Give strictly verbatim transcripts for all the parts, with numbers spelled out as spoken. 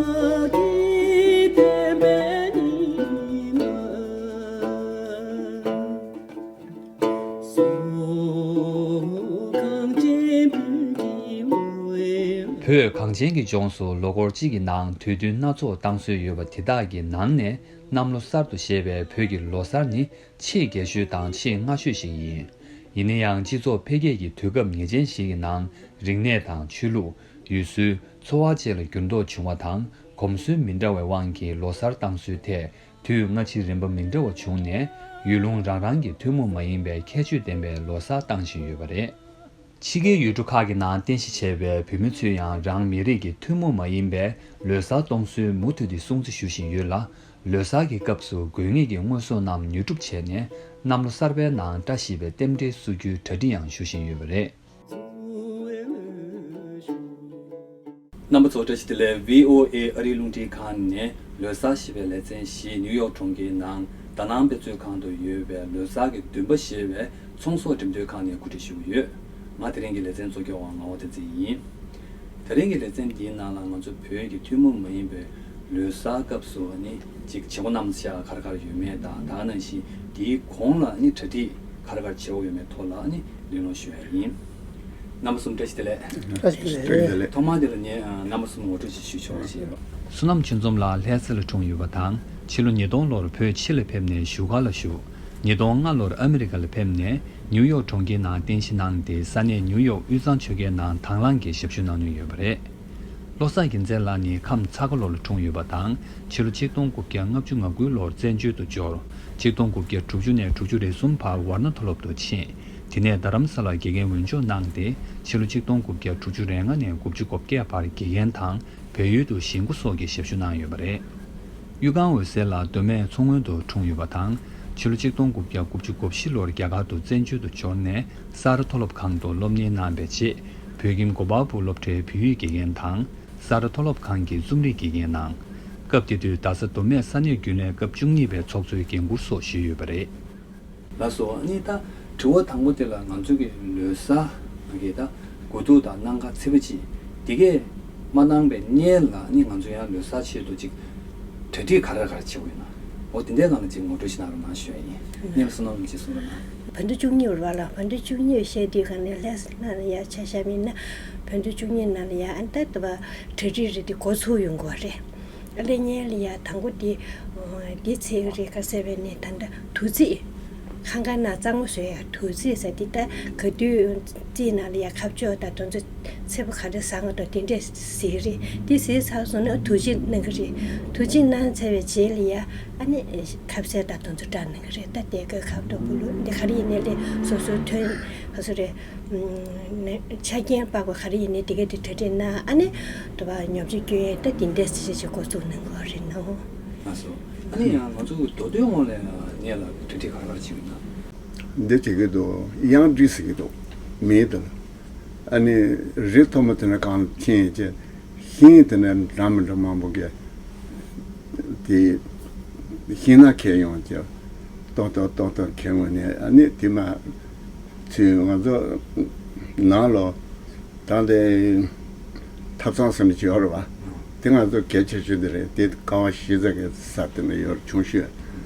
བོད་གངས་ཅན་གྱི་ལྗོངས་སུ་ལོ་འཁོར་གཅིག་གི་ནང་དུས་སྟོན་སྣ་ཚོགས་གཏང་སྲོལ་ཡོད་པ་དེ་དག་གི་ནང་ནས། གནམ་ལོ་གསར་དུ་བཞད་པའི་བོད་ཀྱི་ལོ་གསར་ནི་ཆེས་རྒྱས་ཤོས་དང་ཆེས་སྔ་ཤོས་ཤིག་ཡིན། ཡིན་ན་ཡང་། སྤྱི་ཚོགས་འཕེལ་རྒྱས་ཀྱི་དུས་སྐབས་ངེས་ཅན་ཞིག་གི་ནང་། རིག་གནས་དང་ཆོས་ལུགས། ཡུལ་སྲོལ། འཚོ་བ་བཅས་ལ་འགྱུར་ལྡོག་བྱུང་བ་དང་། གོམས་སྲོལ་མི་འདྲ་བའི་དབང་གིས་ལོ་གསར་གཏང་སྲོལ་ཐད་དུས་སྔ་ཕྱི་རིམ་པ་མི་འདྲ་བ་བྱུང་ནས། ཡུལ་ལུང་རང་རང་གི་ཐུན་མོང་མ་ཡིན་པའི་ཁྱད་ཆོས་ལྡན་པའི་ལོ་གསར་གཏང་བཞིན་ཡོད་པ་རེད། ཕྱི་རྒྱལ་ཡུལ་གྲུ་ཁག་གི་ནང་རྟེན་གཞི་བྱས་པའི་བོད་མི་ཚོས་ཡང་རང་མི་རིགས་ཀྱི་ཐུན་མོང་མ་ཡིན་པའི་ལོ་གསར་གཏོང་སྲོལ་མུ་མཐུད་དེ་སྲུང་བརྩི་ཞུ་བཞིན་ཡོད་ལ། ལོ་གསར་གྱི་སྐབས་སུ་དགོས་ངེས་ཀྱི་དངོས་ཟོག་རྣམས་ཉོ་སྒྲུབ་བྱས་ནས། གནམ་ལོ་གསར་པའི་ནང་བཀྲ་ཤིས་པའི་རྟེན་འབྲེལ་བསུ་རྒྱུའི་གྲ་སྒྲིག་ཡང་ཞུ་བཞིན་ཡོད་པ་རེད། རྣམ་པ་ཚོ་བཀྲ་ཤིས་བདེ་ལེགས། བྷི་ཨོ་ཨེ་ཨ་རིའི་རླུང་འཕྲིན་ཁང་ནས་ལོ་གསར་ཞེས་པའི་ལེ་ཚན་བཞི་ནིའུ་ཡོག་གྲོང་ཁྱེར་ནང་དཱ་ནང་དཔེ་མཛོད་ཁང་དུ་ཡོད་པའི་ལོ་གསར་གྱི་འདུན་པ་ཞེས་པའི་ཚོང་ཟོག་འགྲེམས་སྟོན་ཁང་ནས་གོ་སྒྲིག་ཞུས་ཡོད། ང་དེ་རིང་གི་ལེ་ཚན་གཙོ་སྐྱོང་བ་ངག་དབང་བསྟན་འཛིན་ཡིན། དེ་རིང་གི་ལེ་ཚན་འདིའི་ནང་ལ་ང་ཚོ་བོད་ཀྱི་ཐུན་མོང་མ་ཡིན་པའི་ལོ་གསར་སྐབས་སུ་ནི་ཅིག་བྱེད་སྒོ་གནང་ས་ག་རེ་ག་རེ་ཡོད་མེད་དང་། ད་ག་ནང་བཞིན་དེའི་གོང་ལ་ནི་གྲ་སྒྲིག་ག་རེ་ག་རེ་བྱེད་དགོས་ཡོད་མེད་ཐོག་ལ་ནི་གླེང་སློང་ཞུ་ཡ་ཡིན། རྣམ་པ་གསུམ་བཀྲ་ཤིས་བདེ་ལེགས། བཀྲ་ཤིས་བདེ་ལེགས། ཐོག་མར་དེ་ལ་ངས་རྣམ་པ་གསུམ་ངོ་སྤྲོད་ཅིག་ཞུ་ཆོག་ཅེས། བསོད་ནམས་ཆོས་འཛོམས་ལགས་ལྷ་སའི་ལ་འཁྲུངས་ཡོད་པ་དང་། ཕྱི་ལོ་ཉིས་སྟོང་ལོར་བོད་ཕྱི་ལ་ཕེབས་ནས་བཞུགས་སྒར་ལ་བཞུགས། ཉིས་སྟོང་ལྔ་ལོར་ཨ་མི་རི་ཀ་ལ་ཕེབས་ནས་ནིའུ་ཡོག་གྲོང་ཁྱེར་ནང་རྟེན་གཞི་གནང་སྟེ། ས་གནས་ནིའུ་ཡོག་དབུས་གཙང་ཆོལ་ཁའི་ནང་དྭང་བླངས་ཀྱི་ཞབས་ཞུ་གནང་མྱོང་ཡོད་པ་རེད། བློ་བཟང་རྒྱལ་མཚན་ལགས་ནི་ཁམས་ཚ་ཁ་ལོ་ལ་འཁྲུངས་ཡོད་པ་དང་། ཕྱི་ལོ་ཆིག་སྟོང་དགུ་བརྒྱ་ལྔ་བཅུ་ང་དགུ་ལོར་བཙན་བྱོལ་དུ་འབྱོར། ཆིག་སྟོང་དགུ་བརྒྱ་དྲུག་ཅུ་ནས་དྲུག་ཅུ་རེ་གསུམ་བར་ཝར་ཎ་མཐོ་སློབ་ཏུ་ཕྱིན། དེ་ནས་རྡ་རམ་ས་ལར་དགེ་རྒན་འོས་སྦྱོང་གནང་སྟེ། ཕྱི་ལོ་ཆིག་སྟོང་དགུ་བརྒྱ་དྲུག་ཅུ་རེ་ལྔ་ནས་དགུ་བཅུ་གོ་བརྒྱད་བར་དགེ་རྒན་དང་བལ་ཡུལ་དུ་གཞིས་འགོ་སོགས་ཀྱི་ཞབས་ཞུ་གནང་ཡོད་པ་རེད། གཡུ་སྒང་འོད་ཟེར་ལགས་མདོ་སྨད་མཚོ་སྔོན་དུ་འཁྲུངས་ཡོད་པ་དང་། ཕྱི་ལོ་ཆིག་སྟོང་དགུ་བརྒྱ་དགུ་བཅུ་གོ་བཞི་ལོར་རྒྱ་གར་དུ་བཙན་བྱོལ་དུ་འབྱོར་ནས་ས་རཱ་མཐོ་སློབ་ཁང་དུ་སློབ་གཉེར་གནང་བའི་རྗེས། བོད་ཁྱིམ་གོ་པལ་པུར་སློབ་གྲྭའི་བོད་ཡིག་དགེ་རྒན་དང་། ས་རཱ་མཐོ་སློབ་ཁང་གི་རྩོམ་རིག་དགེ་རྒན་གནང་། སྐབས་དེ་དུས་རྡ་ས་མདོ་སྨད་ས་གནས་རྒྱུན་ལས་སྐབས་བཅུ་གཉིས་པའི་ཚོགས་གཙོའི་འགན་འཁུར་སོགས་བཞེས་ཡོད་པ་རེད། ལགས་སོ། ཨ་ནི་ད་དྲི་བ་དང་པོ་དེ་ལ། ང་ཚོ་གི་ལོ་གསར་གི་ད་དགོས་གཏུགས་དང་གནད་འགག་ཆེ་བ་ཅིག་དེ་གས་མ་གནང་བའི་སྔོན་ལ་ནི་ང་ཚོ་ཡང་ལོ་གསར་ཆེད་དུ་ཅིག་གྲ་སྒྲིག་ག་རེ་ག་རེ་བྱེད་དགོས་ཡོད་ན། འོ་དེ་འདྲའི་སྒང་ལ་ཅིག་ངོ་སྤྲོད་ཞིག་གནང་རོགས་གནང་ཞུ་ཡ་ཡིན། ཨ་ནི་བསོད་ནམས་ལགས་ཅིག་གསུང་རོགས་གནང་། བོད་ཟླ་བཅུ་གཉིས་པ་ལ། བོད་ཟླ་བཅུ་གཉིས་པ་བཤད་དུས་ག་ནས་ལྷ་ས་ནང་ལ་ཡ་ཆ་བཞག་པ་ཡིན་ན། བོད་ཟླ་བཅུ་གཉིས་ནང་ལ་ཡ་ཨ་ནི་ད་ལྟ་བ་གྲ་སྒྲིག་རེད་དེ་འགོ་ཚུགས་ཡོང་གི་རེད། ཨ་ལས་ཉེ་ལ་ཡ་དང་པོ་དེ་འདི་ཚེས་རེད། ག་ཟེར་བས་ནི་ད་ལྟ་དུས་ཚིགས། ཁང་ཁ་ནང་གཙང་མ་བཟོ་ཡ་དུས་ཚིགས་ཟེར་དེ། ད་ག་དུས་རྩིས་ནང་ལ་ཡ་ཁ་ཕྱོགས་དང་དེ་ཚོ་ཚེས་པ་ག་རེ་བཟང་ང་འདུག་དེ་འདྲས་གཟིགས་རེད། དེ་གཟིགས་ཚར་སོང་ན་དུས་ཆེན་གནང་གི་རེད། དུས་ཆེན་གནང་ཚར་བའི་རྗེས་ལ་ཡ་ཨ་ནི་ཁ་ཟས་དང་དེ་ཚོ་སྦྲགས་གནང་གི་རེད། ད་དེ་ག་ཁ་ཐོག་བུ་ལུ་འདི་ག་རེ་ཡིན་ནའི་ལས་སོ་སོའི་ཐོན་ག་ཚོད་རེད། ཆ་རྐྱེན་དཔག་པ་ག་རེ་ཡིན་ནའི་དེ་ག་དེ་གྲ་སྒྲིག་གནང་། ཨ་ནི་དུ་བ་ཉོ་ཆ་སྐྱོན་ཡས་ད་དེ་འདྲས་ཞིག་ཅིག་འགོ་བཙུགས་གནང་གི་རེད་ནོ། ལགས་སོ། ཨ་ནི་ཡང་ང་ཚོ་མདོ་སྟོད་ངོས་ལ་ངེད་ལ་གྲ་སྒྲིག་ག་རེ་ག་རེ་བྱེད་ཀྱི་ཡོད་ན། འདི་བྱེད་ཀྱི་འདུག་ཡང་སྒྲིག་ཟེར་གྱི་འདུག་མེད་དུ། ཨ་ནི་རི་མཐོ་མོ་དེ་ནས་གངས་ལ་ཕྱིན་ཡས་ཀྱི་ཤིང་དེ་ནས་འདྲ་མི་འདྲ་མང་པོ་གི་དེ་ཤིང་ནགས་ཁྱེར་ཡོང་ཀྱི་ཏོག་ཏོག་ཏོག་ཏོག་ཁྱེར་འོང་ནས། ཨ་ནི་དེ་མ་ཚུན་ང་ཚོ་ནང་ལོགས་ད་ལྟའི་ཐབ་ཚང་ཟེར་ནས་ཅིག་ཡོད་རེད་བ། དེ་ང་ཚོ་གལ་ཆེ་ཤོས་དེ་རེད། དེ་ཀ་བ་བཞི་ཙམ་གྱི་ས་དེ་ནས་ཡོད་རེད། ཆུང་ཤོས།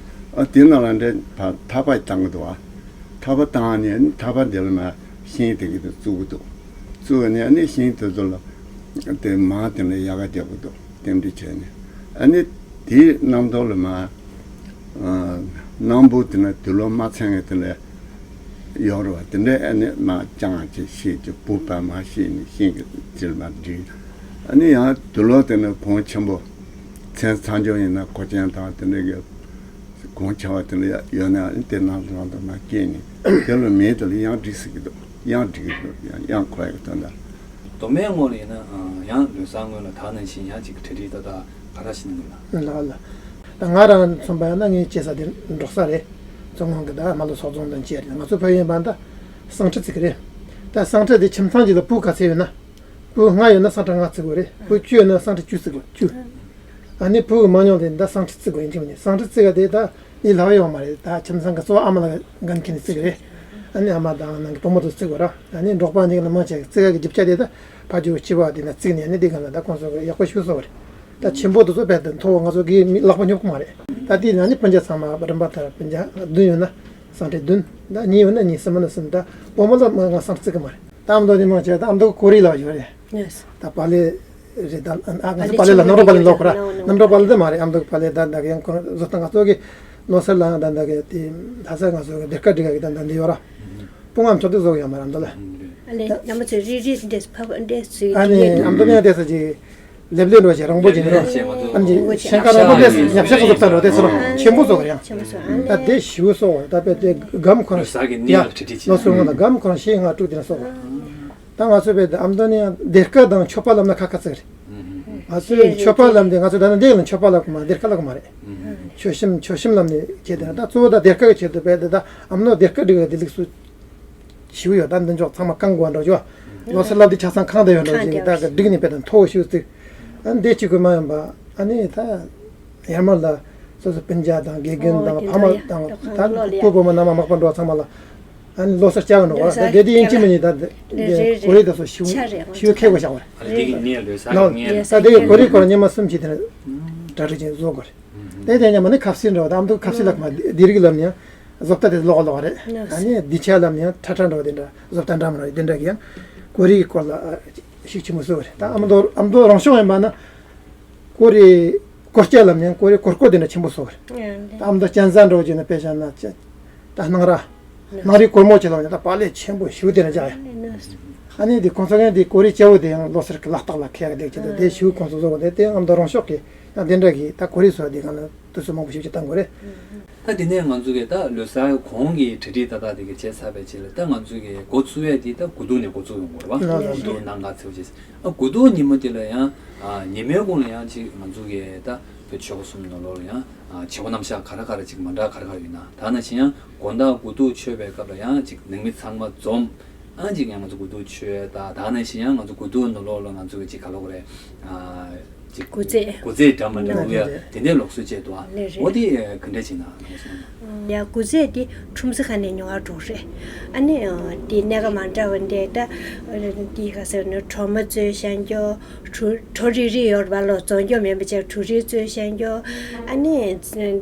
ཨ་དེ་ནང་ལ་འདྲ་ཕ་ཐག་པ་བཏང་གི་འདུག་བ། ཐག་པ་བཏང་ནས་ཨ་ནི་ཐག་པ་དེ་ལ་མ་ཤིང་དེ་གི་དེ་བཙུགས་གི་འདུག་བཙུགས་ནས་ཨ་ནི་ཤིང་དེ་ཚོ་ལ་དེ་མར་དེ་ལ་ཡལ་ག་རྒྱབ་གི་འདུག་རྟེན་འབྲེལ་བྱས་ནས། ཨ་ནི་དེའི་གནམ་ཐོག་ལ་མར་ཨ་སྣམ་བུ་དེ་ལ་དུག་ལོག་མ་ཚང་ངེ་དེ་ལ་ཡོད་རེད་བ། དེ་འདྲའི་ཨ་ནི་མར་བཅང་བྱས་ཤེལ་གྱི་བུ་པ་མར་ཤེལ་ནས་ཤིང་གི་རྩེར་མར་བསྒྲིགས། ཨ་ནི་ཡང་དུག་ལོག་དེ་ནི་གོང་ཆེན་པོ་མཚན་ཚ་འཇོག་ཡིན་ན་གོ་ཆེན་དང་དེ་འདྲའི་གི་གོང་ཆེ་བ་དེ་ལ་ཡོད་ན་ཨ་ནི་དེ་ནང་དུ་ནང་དུ་མར་སྐྱེས་ནས་དེ་ལ་མེད་དེ་ལ་ཡང་སྒྲིག་ཟེར་གྱི་འདུག་ཡང་སྒྲིག་གི་འདུག་ཡང་ཡང་གོ་ཡ་གི་དོན་དག་མདོ་སྨད་ངོས་ལ་ཡིན་ན་ཡང་ལོ་གསར་སྔོན་ལ་ད་ནང་བཞིན་ཡང་ཅིག་གྲ་སྒྲིག་ཏག་ཏག་ག་རེ་བྱེད་ནི་འདུག་ལགས། ལགས་ལགས། ད་ང་རང་མཚོན་པ་ཡིན་ན་ངའི་སྐྱེས་ས་དེ་འབྲོག་ས་རེད། མཚོ་སྔོན་གྱི་ད་རྨ་ལྷོ་སོག་རྫོང་དང་བཅས་རེད། ང་ཚོ་བོད་ཡིན་པ་ད་བསང་ཁྲི་བརྩི་གི་རེད། ད་བསང་ཁྲི་དེ་ཁྱིམ་ཚང་གཅིག་ལ་བུ་ག་ཚད་ཡོད་ན། བུ་ལྔ་ཡོད་ན་བསང་ཁྲི་ལྔ་བརྩི་དགོས་རེད། བུ་བཅུ་ཡོད་ན་བསང་ཁྲི་བཅུ་བརྩི་དགོས། བཅུ། ཨ་ནི་བུ་མང་ཉུང་དེ་ད་བསང་ཁྲི་བརྩི་དགོས་ཡིན་གཅིག་མིན་ནི། བསང་ཁྲི་བརྩི་ག་དེ་ད་ཡིད་ལྷག་ཡོང་མ་རེད། ད་ཁྱིམ་ཚང་གི་གཙོ་བོ་ཨ་མ་ལགས་འགན་འཁྱེར་ནས་བརྩི་གི་རེད། ཨ་ནི་ཨ་མ་དང་ནང་གི་བུ་མོ་དེ་བརྩི་དགོས་ར། ཨ་ནི་འབྲོག་པ་གཉིས་ལ་མང་ཆེ་བརྩི་ག་གི་རྒྱུ་ཆ་དེ་ད་ཕ་ཇོ་སྐྱེས་པ་དེ་ན་བརྩིགས་ནས་ཨ་ནི་དེ་ག་ལ་ད་ཁོང་ཚོ་གི་ཡག་པོ་ཞིག་བཟོ་བ་རེད། ད་ཆེན་པོ་དེ་ཚོ་རྦད་དེ་མཐོ་བོ་ང་ཚོ་གི་མི་ལག་པ་སྙོབ་ཀྱི་མ་རེད། ད་དེའི་ནང་ནས་སྤུན་ཀྱག་ཚང་མ་རིམ་པ་ལྟར་སྤུན་ཀྱག་བདུན་ཡོད་ན་སང་ཁྲི་བདུན། ད་གཉིས་ཡོད་ན་གཉིས། གསུམ་ཡོད་ན་གསུམ། ད་སྤོ་བོ་ལ་མ་ང་སང་ཁྲི་བརྩི་གི་མ་རེད། ད་ཨ་མདོ་ནས་མང་ཆེ་ད་ཨ་མདོ་གི་གོ་རི་ལ་ཡོད་རེད། ད་པ་ལེ་རེད། ད་ཨ་ང་ཚོ་པ་ལེ་ལ་རྣམ་རོལ་པ་ལེ་ལོག་ཁོ་ར། རྣམ་རོལ་པ་ལེ་དེ་མ་རེད། ཨ་མདོ་གི་པ་ལེ་ད་ད་གི་ཡང་ཁོ་བཟོ་ལྟ་ང་ཚོ་གི་ལོ་སར་ལ་ཡང་ད་ད་གི་དེ་ལྷ་ས་ང་ཚོ་གི་སྡེར་ཁ་སྒྲིག་ག་གི་ད་ད་འདི་ཡོད་ར། སྤུ་ངམ་ཚོ་དེ་བཟོ་གི་ཡོད་མ་རེད་ཨ་མདོ་ལ། ཨ་ལེ་རྣམ་པ་ཚོས་རིལ་རིལ་འདྲེས་ཕབ་འདྲེས་ཚུལ་ཨ་ནི་ཨ་མདོ་ནས་དེ་ས་ཅིག་ལེབ་ལེབ་འགྲོ་བྱེད་རོང་པོ་བྱེད་ནི་རོ། ཨམ་ཅི་ཤན་ཁ་རོང་པོ་ལས་ཉབ་ཤ་ག་ཟོབ་ཚ་རོ་དེ་ཚོ་རོ་ཆེན་པོ་བཟོ་གི་རེད། ད་དེ་ཞིའུ་སོགས་ད་པེ་དེ་སྒམ་ཁོ་རང་ཡ་ལོ་སོ་ངོ་ལ་སྒམ་ཁོ་རང་ཤེས་ང་དཀྲུག་དེ་ན་སོགས་ད་ང་ཚོ་པེ་ཨ་མདོ་ནི་སྡེར་ཁ་དང་མཆོད་པ་ལབ་ན་ཁ་ཁ་ཚིག་རེད། ང་ཚོས་མཆོད་པ་ལབ་ནི་ང་ཚོ་ད་ནི་འདི་ལ་མཆོད་པ་ལབ་གི་མ་སྡེར་ཁ་ལབ་གི་མ་རེད། མཆོད་བཤམས་མཆོད་བཤམས་ལབ་ནི་ཁྱེད་དེ་ན་ད་གཙོ་བོ་ད་སྡེར་ཁ་གི་ཆེད་དུ་པེ་དེ་ད་ཨ་མདོ་སྡེར་ཁ་སྒྲིག་གི་དེ་ལུགས་སུ། ཞིའུ་ཡོད་ད་འདི་འཇོག་ཚང་མ་གང་དགོས་འགྲོ་ཞུ། ལོ་སར་ལབ་དུས་ཆ་ཚང་གང་དུ་ཡོད་འགྲོ་ཞིག་ད་གི་འགྲིག་ནི་པེ་དང་མཐོ་བོ་ཞིའུ་བརྩིགས། ཨ་འདི་གཅིག་གི་མ་ཡིན་པ་ཨ་ནི་ད་ཡར་མར་ལ་སོ་སོ་སྤུན་ཀྱག་དང་དགེ་རྒན་དང་ཕ་མ་དང་ད་སྤུ་གུ་བུ་མོ་མནའ་མ་མག་པ་འགྲོ་ཚང་མ་ལ་ཨ་ནི་ལོ་སར་བཅར་གི་འགྲོ་བ་ད་དེ་དེ་ཡིན་གཅིག་མིན་གཉིས་ད་གོ་རེ་ད་སོ་ཞིའུ་ཞིའུ་ཁེ་བོ་བཞག་བར་ད་དེ་གི་གོ་རེ་སྐོར་ཉི་མ་གསུམ་ཅིག་དེ་ནས་གྲ་སྒྲིག་ཅན་བཟོ་དགོས་རེད། དེ་དེ་ཉི་མ་ནི་ཁ་སིལ་འགྲོ་བ་ད་ཨ་མདོ་ཁ་སིལ་ལ་མ་དེ་རིགས་ལབ་ནས། བཟོ་ལྟ་དེ་ལོག་ལོག་རེད། ཨ་ནི་སྡིངས་ཆ་ལབ་ནས་ཡང་ཁྲ་ཁྲ་འདྲ་བ་དེ་འདྲ་བཟོ་ལྟ་འདྲ་མི་འདྲ་དེ་འདྲ་གི་ཡང་གོ་རེ་གི་སྐོར་ལ་ཤུགས་ཆེན་པོ་བཟོ་བ་རེད། ད་ཨ་མདོ་ཨ་མདོ་རང་སྐྱོང་ཡིན་པ་ན་གོ་རེ་གོར་སྐྱ་ལབ་ནས་ཡང་གོ་རེ་གོར་གོར་དེ་འདྲ་ཆེན་པོ་བཟོ་བ་རེད། ད་ཨ་མདོ་གཅན་གཟན་འདྲ་བོ་བྱས་ན་དཔེ་བཞག་ན་ད་སྣང་ར་སྣང་རའི་གོར་མོ་ཆེ་ལབ་ནས་ད་པ་ལེ་ཆེན་པོ་ཞིའུ་དེ་འདྲ་བཞག་ཡ། ཨ་ནི་དེ་གོང་ས་མཁན་དེ་གོ་རེ་སྐྱ་བོ་དེ་ཡང་ལོ་སར་གི་ལག་རྟགས་ལ་ཁེལ་གི་བསྡད་ཀྱི་འདུག་དེ་ཞིའུ་ཁོང་ཚོ་བཟོ་བ་དེ་དེ་ཨ་མདོ་རང་སྐྱོང་གི་ཡང་དེ་འདྲ་གི་ད་གོ་རེ་བཟོ་བ་དེ་གང་ལ། དུས་སུ་མང་པོ་ཞིག་ཅིག་བཏང་དགོས་རེད། ད་དེ་ནས་ང་ཚོ་གི་ད་ལོ་གསར་གོང་གི་གྲ་སྒྲིག་ཏག་ཏག་དེ་གི་བྱས་ཚར་བའི་རྗེས་ལ་ད་ང་ཚོ་གི་འགོ་བཙུགས་ཡས་དེ་ད་དགུ་ཐུག་ནས་འགོ་བཙུགས་ཡོང་དགོས་རེད་བ། ལགས་སོ། དགུ་ཐུག་གནམ་གང་ཚེས་པ་བྱས། ཨ་དགུ་ཐུག་ཉིན་མོ་དེ་ལ་ཡང་ཨ་ཉི་མའི་གུང་ལ་ཡང་ཅིག་ང་ཚོ་གི་ད་བོད་ཆོལ་ཁ་གསུམ་ནང་ལོགས་ལ་ཡང་ཨ་བྱེད་སྒོ་རྣམ་གཞག་ག་རེ་ག་རེ་ཅིག་མ་འདྲ་ག་རེ་ག་རེ་ཡོད་ན། ད་ནང་བཞིན་ཡང་དགོང་དག་དགུ་ཐུག་མཆོད་པའི་སྐབས་ལ་ཡང་ཅིག་ནང་མི་ཚང་མ་འཛོམས། ཨ་ཅིག་ཡང་ང་ཚོ་དགུ་ཐུག་མཆོད་ད་ད་ནང་བཞིན་ཡང་ང་ཚོ་དགུ་ཐུག་ནང་ལོགས་ལ་ང་ཚོ་གི་ཅིག་ག་ལབ་དགོས་རེད། ཨ་ཅིག་སྐུ་རྩེད། སྐུ་རྩེད་འདྲ་མི་འདྲ་འདུག་ཡ། དེ་འདྲའི་ལུགས་སྲོལ་བཅས་འདུག་ཨ། ལེ་རེད། འོ་དེ་ག་འདྲ་ཅིག་ན་ལགས་སོ། ཡ་སྐུ་རྩེད་དེ་ཁྲོམ་ས་ཁག་ནས་ཉོ་བར་འགྲོ་རེད། ཨ་ནི་དེ་གནད་འགག་མ་འདྲ་བ་འདྲ་ད་དེ་ག་ཟེར་ན་གྲོ་མ་བཙོས་བཞག་རྒྱུ། གྲོ་གྲོ་རིལ་རིལ་ཡོད་རེད་པ་ལོ། བཙོང་རྒྱུ་མེད་པ་བྱས་གྲོ་རིལ་བཙོས་བཞག་རྒྱུ། ཨ་ནི་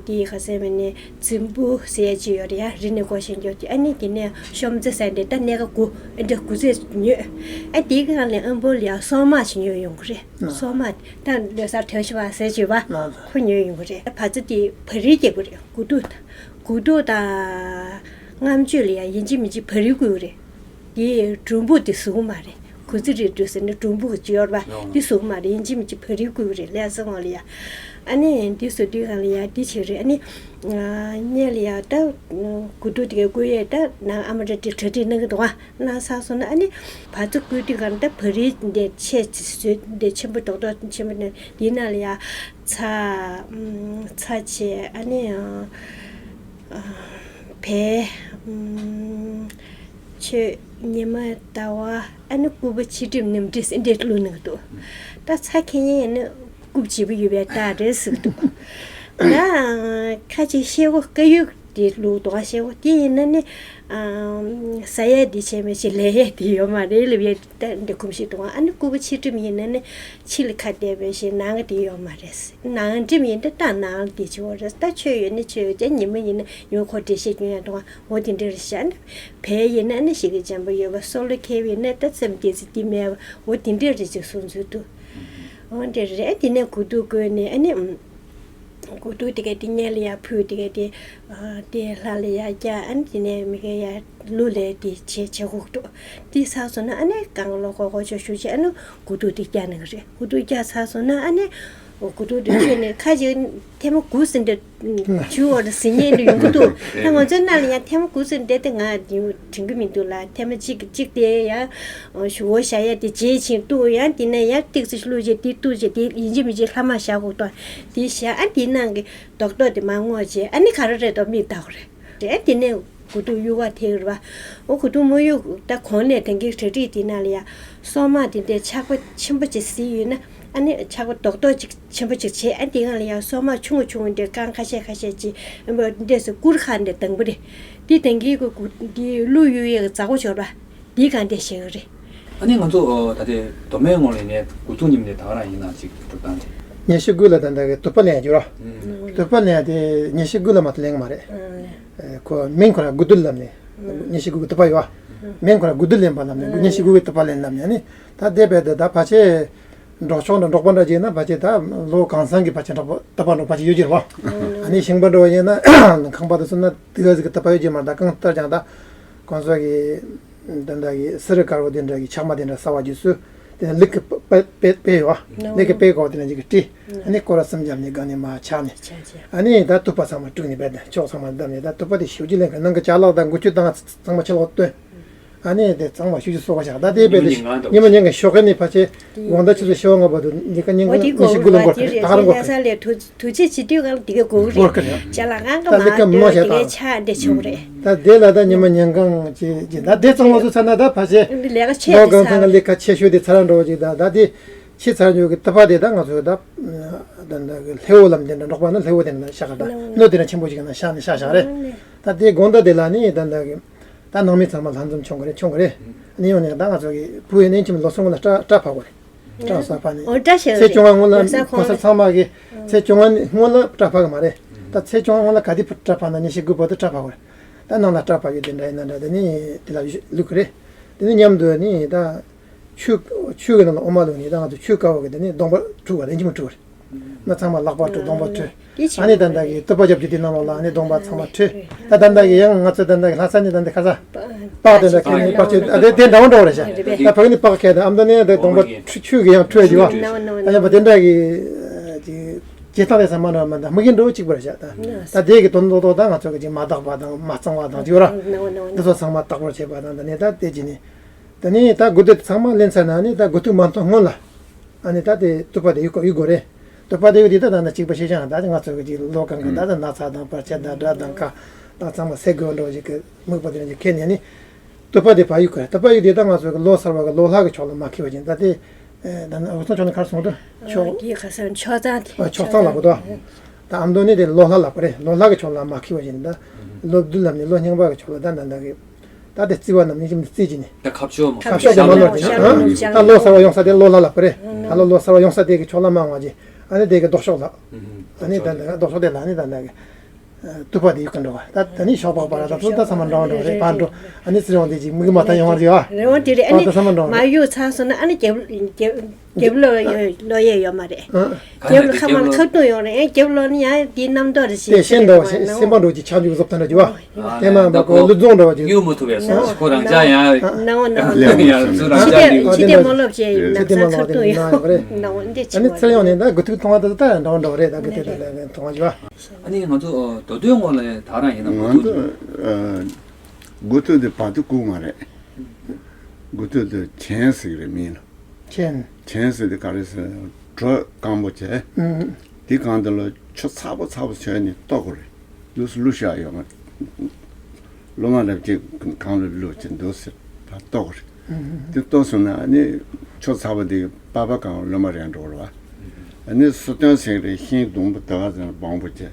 དེ་ག་ཟེར་མིན་ནི། རྫིང་བུ་ཟེར་ཡ་ཅིག་ཡོད་རེད་ཡ། རི་ནས་བརྐོས་བཞིན་འགྱོ་དུས་ཨ་ནི་དེ་ནས་ཤོམ་རྩེ་ཟེར་འདྲ་ད་གནས་ཀ་དགུ་ཨེ་འདྲ་དགུ་རྩེ་ཉོས། ཨ་དེའི་སྒང་ལ་ཨམ་བུ་ལ་ཡ་སོག་མ་ཞིག་ཉོས་ཡོང་གི་རེད། སོག་མ་ད་ལོ་གསར་དོན་ཞུ་བ་ཟེར་བྱས་པ་ཁོ་ཉོས་ཡོང་གི་རེད། བ་ཚྭ་དེ་བ་རིལ་སྐྱེ་དགོས་རེད། དགུ་ཐུག་དགུ་ཐུག་དང་ལྔ་མཆོད་ལ་ཡ་ཡིན་གཅིག་མིན་གཅིག་བ་རིལ་དགོས་རེད། དེ་གྲུམ་བུ་དེ་ཟུག་མ་རེད། གུ་ཙི་རིལ་འགྲོ་ཟེར་ན་གྲུམ་བུ་གི་ཅི་ཡོད་པ་དེ་ཟུག་མ་རེད། ཡིན་གཅིག་མིན་གཅིག་བ་རིལ་དགོས་རེད་ལས་ས་ངོ་ལ་ཡ། ཨ་ནི་དེ་ཟུག་དུས་སྒང་ལ་ཡ་དེ་བྱེད་རེད། ཨ་ནི་ངས་ལ་ཡ་ད་དགུ་ཐུག་དེ་གའི་དགོས་ཡས་ད་ནང་ཨ་མ་འདྲ་དེ་གྲ་སྒྲིག་གནང་གི་འདུག་ཨ། གནང་ཚར་སོང་ན་ཨ་ནི་བ་ཚྭ་བསྐོལ་དུས་སྒང་ད་བ་རིལ་འདི་ཆེ་བཟོས་འདི་ཆེན་པོ་རྡོག་རྡོག་ཆེན་པོ་ནས་དེའི་ནང་ལ་ཡ་ཚྭ་ཚྭ་ཆེ་ཨ་ནི་བལ། མཆོད། ཉི་མ་ཟླ་བ། ཨ་ནི་སྐུད་པ་ཕྱི་གྲིབ་ནུབ་གྲིབ་ཟེར་འདྲ་བླུགས་གནང་གི་འདུག་ད་ཚྭ་ཁེ་ཉན་ཡིན་ན་སྐུད་པ་བརྗེ་པོ་ཡོད་པའི་རྟགས་རེད་ཟེར་གི་འདུག་ད་ཁ་ཅིག་ཤེལ་སྒོ་དཀར་ཡོལ་དེ་བླུགས་འདུག་ཨ་ཤེལ་སྒོ་དེ་ཡིན་ན་ནི་ཟ་ཡས་དེ་བྱས་མ་ཤེས་ལེན་ཡས་དེ་ཡོད་མ་རེད་ལབ་ཡས་ད་འདི་གོམས་གཤིས་འདུག་ཨ་ནི་སྐུད་པ་ཕྱི་གྲིབ་ཡིན་ན་ནི་ཕྱི་ལ་ཁ་བལྟས་པ་ཤེས་ནང་གི་དེ་ཡོད་མ་རེད། ནང་གྲིབ་ཡིན་ད་ད་ནང་ལ་དེ་བྱེད་འོ་རེད། ད་མཆོད་ཡོད་ན་མཆོད་ཡོད་ཀྱང་ཉི་མ་ཡིན་ན་ཉི་མ་ཁོ་འགྲེལ་བཤད་སྐྱོན་ཡས་འདུག་ཨ། འོ་དེ་འདྲ་རེད་ཤག་ན། བལ་ཡིན་ན་ནི་ཞེ་གི་འཇམ་པོ་ཡོད་པ། སོལ་ཁེབས་ཡིན་ན་ད་ཙམ་སྐྱེས་ཚེ་དེ་མེད་པ། འོ་དེ་འདྲ་རེད་ཅེས་གསུངས་ཚུལ་འདུག་འོ་འདྲ་རེད། དེ་ནས་དགུ་ཐུག་བསྐོལ་ནས་ཨ་ནི་དགུ་ཐུག་དེ་ག་དེ་སྔས་ལ་ཡར་ཕུལ། དེ་ག་དེ་དེ་ལྷ་ལ་ཡར་བཀྱག་ཨ་ནི་དེ་ནས་མི་ག་ཡར་ལུ་ལས་དེ་བྱེད་བྱེད་ཁུག་འདུག་དེ་ཚར་སོང་ན་ཨ་ནི་གང་ལོ་གོ་གོ་ཆོ་ཞུ་བྱས་ཨ་ནི་དགུ་ཐུག་དེ་བཀྱག་ནི་གི་རེད། དགུ་ཐུག་བཀྱག་ཚར་སོང་ན་ཨ་ནི། འོ་དགུ་ཐུག་དེ་མཆོད་ནས་ཁ་ཅིག་ཐལ་མོ་དགུ་ཟིན་འདྲ་བྱུང་བ་རེད་ཟེར་མཁན་འདྲ་ཡོང་གི་འདུག་ད་ང་ཚོའི་ནང་ལ་ཡང་ཐལ་མོ་དགུ་ཟིན་འདྲ་དེ་ང་དྲན་གི་མི་འདུག་ལ། ཐལ་མོ་གཅིག་གཅིག་དེ་ཡང་ཞུ་བོ་བཞག་ཡ་དེ་རྗེས་ཕྱིན་གཏུག་ཡང་དེ་ནས་ཡང་ཏིག་ཙི་བླུགས་རྗེས་དེ་གཏུག་རྗེས་དེ་ཡིན་གཅིག་མིན་གཅིག་ལྷག་མ་བཞག་དགོས་དང་དེ་བཞག་ཨ་དེའི་ནང་གི་རྡོག་རྡོག་དེ་མར་བརྔོས་རྗེས་ཨ་ནི་ག་རེ་རེད་དོ་མིག་ལྟ་དགོས་རེད། རེད། དེ་ནས་དགུ་ཐུག་དབྱུག་པ་ཐེག་རེད་པ། འོ་དགུ་ཐུག་དམར་དབྱུག་ད་གོང་ནས་དེང་གི་གྲ་སྒྲིག་དེ་ནང་ལ་ཡ་སོག་མ་དེ་འདྲའི་ཆག་པ་ཆེན་པོ་ཅིག་བཟི་ཡོད་ན་ཨ་ནི་ཆག་པ་རྡོག་རྡོག་ཅིག་ཆེན་པོ་ཅིག་བྱས་ཨ་དེ་སྒང་ལ་ཡ་སོག་མ་ཆུང་ངུ་ཆུང་ངུ་འདྲ་རྐང་ཁ་ཤས་ཁ་ཤས་ཅིག་འདྲས་སུ་སྐུར་ཁ་འདྲ་དང་པོ་རེད། དེ་དེང་གི་གུ་གུ་དེ་བླུགས་གཡུག་ཡས་ཀྱི་མཛའ་གོ་འབྱོར་པ། འདི་གང་འདྲས་ཤེས་ཀྱི་རེད། ཨ་ནི་ང་ཚོ་ཨོ་ད་ལྟའི་མདོ་སྨད་ངོས་ལ་ནས་དགུ་ཐུག་ཉིན་ནས་ད་ག་རང་ཡིན་ན་ཅིག་གྲུབ་སྟངས་དེ། ཉི་ཤུ་དགུ་ལ་ད་ལྟ་གི་དུ་པ་ལེན་རྒྱུ་རོ། དུ་པ་ལེན་དེ་ཉི་ཤུ་དགུ་ལ་མ་གཏོགས་ལེན་གི་མ་རེད། ཨ། ཁོ་མིང་ཁོ་ར་དགུ་བདུན་ལབ་ནས། ཉི་ཤུ་དགུ་གི་དུ་པ་ཡོད། མིང་ཁོ་ར་དགུ་བདུན་ལེན་པ་ལབ་ནས་ཉི་ཤུ་དགུ་གི་དུ་པ་ལེན་ལབ་ནས་ནི། ད་དེ་བས་དེ་ད་ཕལ་ཆེར་འབྲོག་ཕྱོགས་འདྲ་འབྲོག་པ་འདྲ་བྱས་ན་ཕལ་ཆེར་ད་ལོ་གང་ཚང་གི་ཕལ་ཆེར་འབྲོག་པ་དུ་པ་འབྲོག་པ་ཅིག་ཡོད་ཀྱི་རེད་བ། ཨ་ནི་ཞིང་པ་འདྲ་བ་ཡིན་ན་ཁང་པ་དེ་ཚོ་ན་དེ་ག་ཟིག་གི་དུ་པ་ཡོད་ཀྱི་མ་རེད། ད་གང་ལྟར་ཀྱང་ད་ཁོང་ཚོ་གི་དེ་འདྲ་གི་སི་རི་དཀར་པོ་དེ་འདྲ་གི་ཆག་མ་དེ་འདྲ་ཟ་བ་རྗེས་སུ་དེ་ནས་ལུག་གི་དཔེ་དཔེ་དཔེ་ཡོད་བ། ལུག་གི་དཔེ་གོ་དེ་འདྲ་ཅིག་གི་བྲིས། ཨ་ནི་སྐོར་ར་གསུམ་བརྒྱབ་ནས་སྒང་ནས་མར་ཆག་ནས། ཨ་ནི་ད་དུ་པ་ཚང་མ་བཀྲུས་ནས་བསྡད་ནས་ཕྱོགས་ཚང་མ་བསྡམས་ནས་ད་དུ་པ་དེ་ཞེ་པོ་ཅིག་ལེན་གི། ནང་གི་ཅ་ལག་དང་འགུལ་སྐྱོད་དང་ཚང་མ་ཕྱི་ལོགས་བཏོན། ཨ་ནི་དེ་གཙང་མ་ཞུ་རྒྱུ་སོགས་པ་བཞག་ད་ལྟའི་བས་དེ་ཉི་མ་ཉིན་གང་ཞོགས་ཀས་ནས་ཕལ་ཆེར་དགོང་དག་ཆུ་ཚོད་བཞི་པ་ལྔ་པ་དུ་འདི་ཀ་ཉིན་གང་ཉི་ཤུ་དགུ་ལ་འགོར་གི་རེད། ད་ག་རང་འགོར་གི་རེད། ལས་ཐུགས་ཐུགས་རྗེ་ཆེ་དུས་གང་ལ་འདི་ག་དགོས་གི་འགོར་རེད། གི་རེད། ཅ་ལག་ཨང་ཀ་ད་ལས་མང་ཀ་མང་ང་འདི་བྱས་ད་ལས་ཆག་འདི་ཆོག་རེད། ད་དེ་ལ་ད་ཉི་མ་ཉིན་གང་ཅི་ཅི་ད་དེ་གཙང་མ་བཟོ་ཚར་ན་ད་ཕལ་ཆེར་ལས་ཀ་ཆེ་ལོ་གང་ཚང་གི་ལས་ཀ་ཆེ་ཤོས་དེ་ཚར་འགྲོ་ཅིག་ད་ད་དེ་ཕྱི་ཚར་འགྱུར་གི་དུ་པ་དེ་ད་ང་ཚོས་ད་ད་ད་གི་ལྷེ་བོ་ལམ་དེ་འདྲ་འབྲོག་པ་ན་ལྷེ་བོ་དེ་འདྲ་བཞག་གི་ད་སྣོད་དེ་འདྲ་ཆེན་པོ་ཅིག་ན་བཞག་ནས་བཞག་བཞག་རེད། ད་དེ་དགོང་དག་དེ་ལ་ནི་ད་ད་གི་ད་ནང་མི་ཚང་མ་ལྷན་འཛོམས་བྱུང་གི་རེད། བྱུང་གི་རེད། ནི་ཡོང་ནས་ད་ང་ཚོ་གི་བུ་ཡོད་ནས་ཁྱིམ་ལོ་གསུམ་སྔོན་ལ་སྐྲ་སྐྲ་ཕར་བ་རེད། སྐྲ་གསར་ཕར་ནས། འོ་སྐྲ་ཞེ་ཚེས་བཅོ་ལྔ་སྔོན་ལ་ལོ་གསར་གོང་ཁོ་ས་ཚང་མ་གི་ཚེས་བཅོ་ལྔ་སྔོན་ལ་སྐྲ་ཕར་གི་མ་རེད། ད་ཚེས་བཅོ་ལྔ་སྔོན་ལ་ག་དུས་སྐྲ་ཕར་ན་ཉི་ཤུ་དགུ་བར་དུ་སྐྲ་ཕར་བ་རེད། ད་ནང་ལ་སྐྲ་ཕར་ཡོད་དེ་འདྲ་ཡིན་ན་འདྲ་དེ་ནི་དེ་ལ་བླུག་གི་རེད། དེ་ནི་མཉམ་དུ་ནི་ད། ཆུ་ཆུ་གི་ནང་ལ་འོ་མ་བླུགས་ནས་ད་ང་ཚོ་ཆུ་དཀར་པོ་གི་དེ་ནས་གདོང་པ་འཁྲུ་བ་རེད། ལྗིད་མོ་འཁྲུ་བ་རེད། ང་ཚང་མ་ལག་པ་འཁྲུ་གདོང་པ་འཁྲུ། ཨ་ནི་ད་ལྟ་གི་དུ་པ་རྒྱབ་ཀྱི་དེ་ནང་ལོགས་ལ་ཨ་ནི་གདོང་པ་ཚང་མ་འཁྲུ། ད་ད་ལྟ་གི་ཡང་ང་ཚོ་ད་ལྟ་གི་ལྷ་ས་ནས་ད་ལྟ་ཁ་ས་པགས་དེ་འདྲ་ཁྱེར་ནས་པགས་ཆུ་ཨ་དེ་དེ་འདྲ་བོ་འདྲ་བོ་རེད་ཤག་ད་བོད་ནས་པགས་ཁྱེར་ད་ཨ་མདོ་ནས་ད་གདོང་པ་འཁྲུ་ཆུ་གི་ཡང་འཁྲུ་ཡ་ཅིག་བ། ད་ཡང་པ་དེ་འདྲ་གི་ཇེ་ཐང་ལས་ས་མ་འདྲ་མ་འདྲ་མི་གི་འགྲོ་གཅིག་པ་རེད་ཤག་ད་ད་དེ་གི་དོན་ཐོག་ཐོག་ད་ང་ཚོ་གི་ཅིག་མ་དག་པ་དང་མ་གཙང་བ་དང་ཅིག་ཡོད་ར། འདི་ཚོ་ཚང་མ་དག་པར་བྱེད་པ་དང་ད་ནས་ད་དེ་ཅི་ནས། ད་ནི་ད་དགུ་ཐུག་ཚང་མ་ལེན་ཚར་ན་ནི་ད་དགུ་ཐུག་མ་ཐོན་སྔོན་ལ། ཨ་ནི་ད་དེ་དུ་པ་དེ་གཡུག་གཡུག་དགོས་རེད། དུ་པ་དེ་གཡུག་དེ་ད་ད་ན་གཅིག་པ་ཤེས་ཀྱང་ད་ང་ཚོ་གི་ཅིག་ལོ་གང་གི་ད་ད་ན་ཚ་དང་བར་ཆད་དང་དགྲ་དང་ཁ་དང་ཚང་མ་སེལ་དགོས་འགྲོ་ཞིག་གི་དམིགས་པ་དེ་ནི་ཁྱེར་ནས་ནི། དུ་པ་དེ་ཕར་གཡུག་དགོས་རེད། དུ་པ་གཡུག་དེ་ད་ང་ཚོ་གི་ལོ་གསར་བ་གི་ལོ་ལྷག་གི་ཕྱོགས་ལ་མ་འཁེལ་བ་ཅིག་ད་དེ། ད་ནི་འུ་ཚོ་ཕྱོགས་ནས་གར་སོང་དུ་ཆོག་དེ་ཁ་སང་ཆོག་ཚང་དེ་ཆོག་ཚང་ལ་གོ་དོ། ད་ཨ་མདོ་ནི་དེ་ལོ་ལྷག་ལ་གོ་རེད། ལོ་ལྷག་གི་ཕྱོགས་ལ་མ་འཁེལ་བ་ཅིག་ད་ལོ་བདུན་ལ་ནི་ལོ་རྙིང་པ་གི་ཕྱོགས་ལ་ད་ད་ད་གི་ད་དེ་རྩི་བ་རྣམས་ནི་ཁྱིམ་དུ་རྩི་གྱི་ནི། ད་ཁ་ཕྱོགས་མ་ཁ་ཕྱོགས་ཀྱི་མ་ནོར་གྱི་ན། ད་ལོ་གསར་བ་ཡོང་ས་དེ་ལོ་ལྷ་ལ་པ་རེད། ད་ལོ་ལོ་གསར་བ་ཡོང་ས་དེ་གི་ཕྱོགས་ལ་མ་ངོ་གྱི། ཨ་ནི་དེ་གི་ལྡོག་ཕྱོགས་ལ། ཨ་ནི་ད་ད་ལྡོག་ཕྱོགས་དེ་ལ་ཨ་ནི་ད་ད་གི་དུ་པ་དེ་ཡུག་གི་འགྲོ་བ། ད་ད་ནི་ཤོག་པག་པ་ར་ད་ཚོ་ད་ཚང་མ་འདྲ་བ་འགྲོ་རེད། ཕར་འགྲོ། ཨ་ནི་ཚེ་རིང་དེ་ཅིག་མིག་མ་ད་ཡོང་བ་རེད་བ། རེད་བ་དེ་རེད། ཨ་ད་ནི་ད་ཚང་མ་འདྲ་བ་མ་རེད། གཡུག་ཚར་སོང་ན་ཨ་ནི་རྒྱབ་རྒྱབ། རྒྱབ་ལོགས་ཡོད་ལོགས་ཡས་ཡོད་མ་རེད། ཨ། རྒྱབ་ལོགས་ཁ་མ་ལ་ཁ་གཏོང་ཡོང་རེད། རྒྱབ་ལོགས་ནི་ཡང་དེའི་རྣམ་རྟོག་རེ་ཞིག་དེ་ཤེས་འདྲ་བ་ཞིག་སེམས་པ་འགྲོ་གི་ཆགས་འཇུག་བཟོ་ལྟ་འདྲ་གྱི་བ། ཨ། དེ་མ་མ་ད་གོ་ལུས་རྫོང་འདྲ་བ་གྱི། གཡུག་མི་ཐུབ་པའི་བཟོ་ཞིག་ཁོ་རང་ཅག་ཡང་ནང་བ་ནང་བ་ལས་ཡང་ཚུར་རང་ཅག་ལས་ཕྱི་དེ་མ་ལོབས་བྱས་ཡིན་ན་ཚང་ཁ་གཏོང་ཡོང་རེད། ནང་བ་འདི་ཨ་ནི་ཚེ་ཡང་ནས་ད་དགུ་ཐུག་མཐོང་བ་ད་ད་འདྲ་བ་འདྲ་བ་རེད། ད་དགུ་ཐུག་ད་ལས་མཐོང་བ་གྱི་བ། ཨ་ནི་ང་ཚོ་མདོ་སྟོད་ངོས་ལ་ད་རང་ཡིན་ན་མདོ་སྟོད་དུ་དགུ་ཐུག་དེ་བར་དུ་བཀུག་མ་རེད། དགུ་ཐུག་དེ་གྱེན་ཟེར་གི་རེད་མིང་ལ། གྱེན། གྱེན་ཟེར་དེ་ག་རེ་ཟེར་ན་དྲོད་སྐམ་པོ་བྱས། ཨུམ། དེ་གང་དེ་ལ་ཆུ་ཚ་པོ་ཚ་པོ་བྱས་ནས་གཏོར་དགོས་རེད། ལུས་སུ་ལུས་ཤ་ཡོད་མ་རེད། ལོ་མ་རབས་ཅིག་གང་ལ་ལུས་ཅིག་འདུག་ཟེར་ད་གཏོར་དགོས་རེད། ཨུམ། དེ་གཏོར་སོང་ན་ནི་ཆུ་ཚ་པོ་དེ་པགས་པ་གང་ལོ་མ་རན་འགྲོ་རེད་བ། ཨ་ནི་སོ་སྟོན་ཟེར་གི་རེད། ཤིང་སྡོང་པོ་དེ་ག་ཟེར་ན་སྦོམ་པོ་བྱས།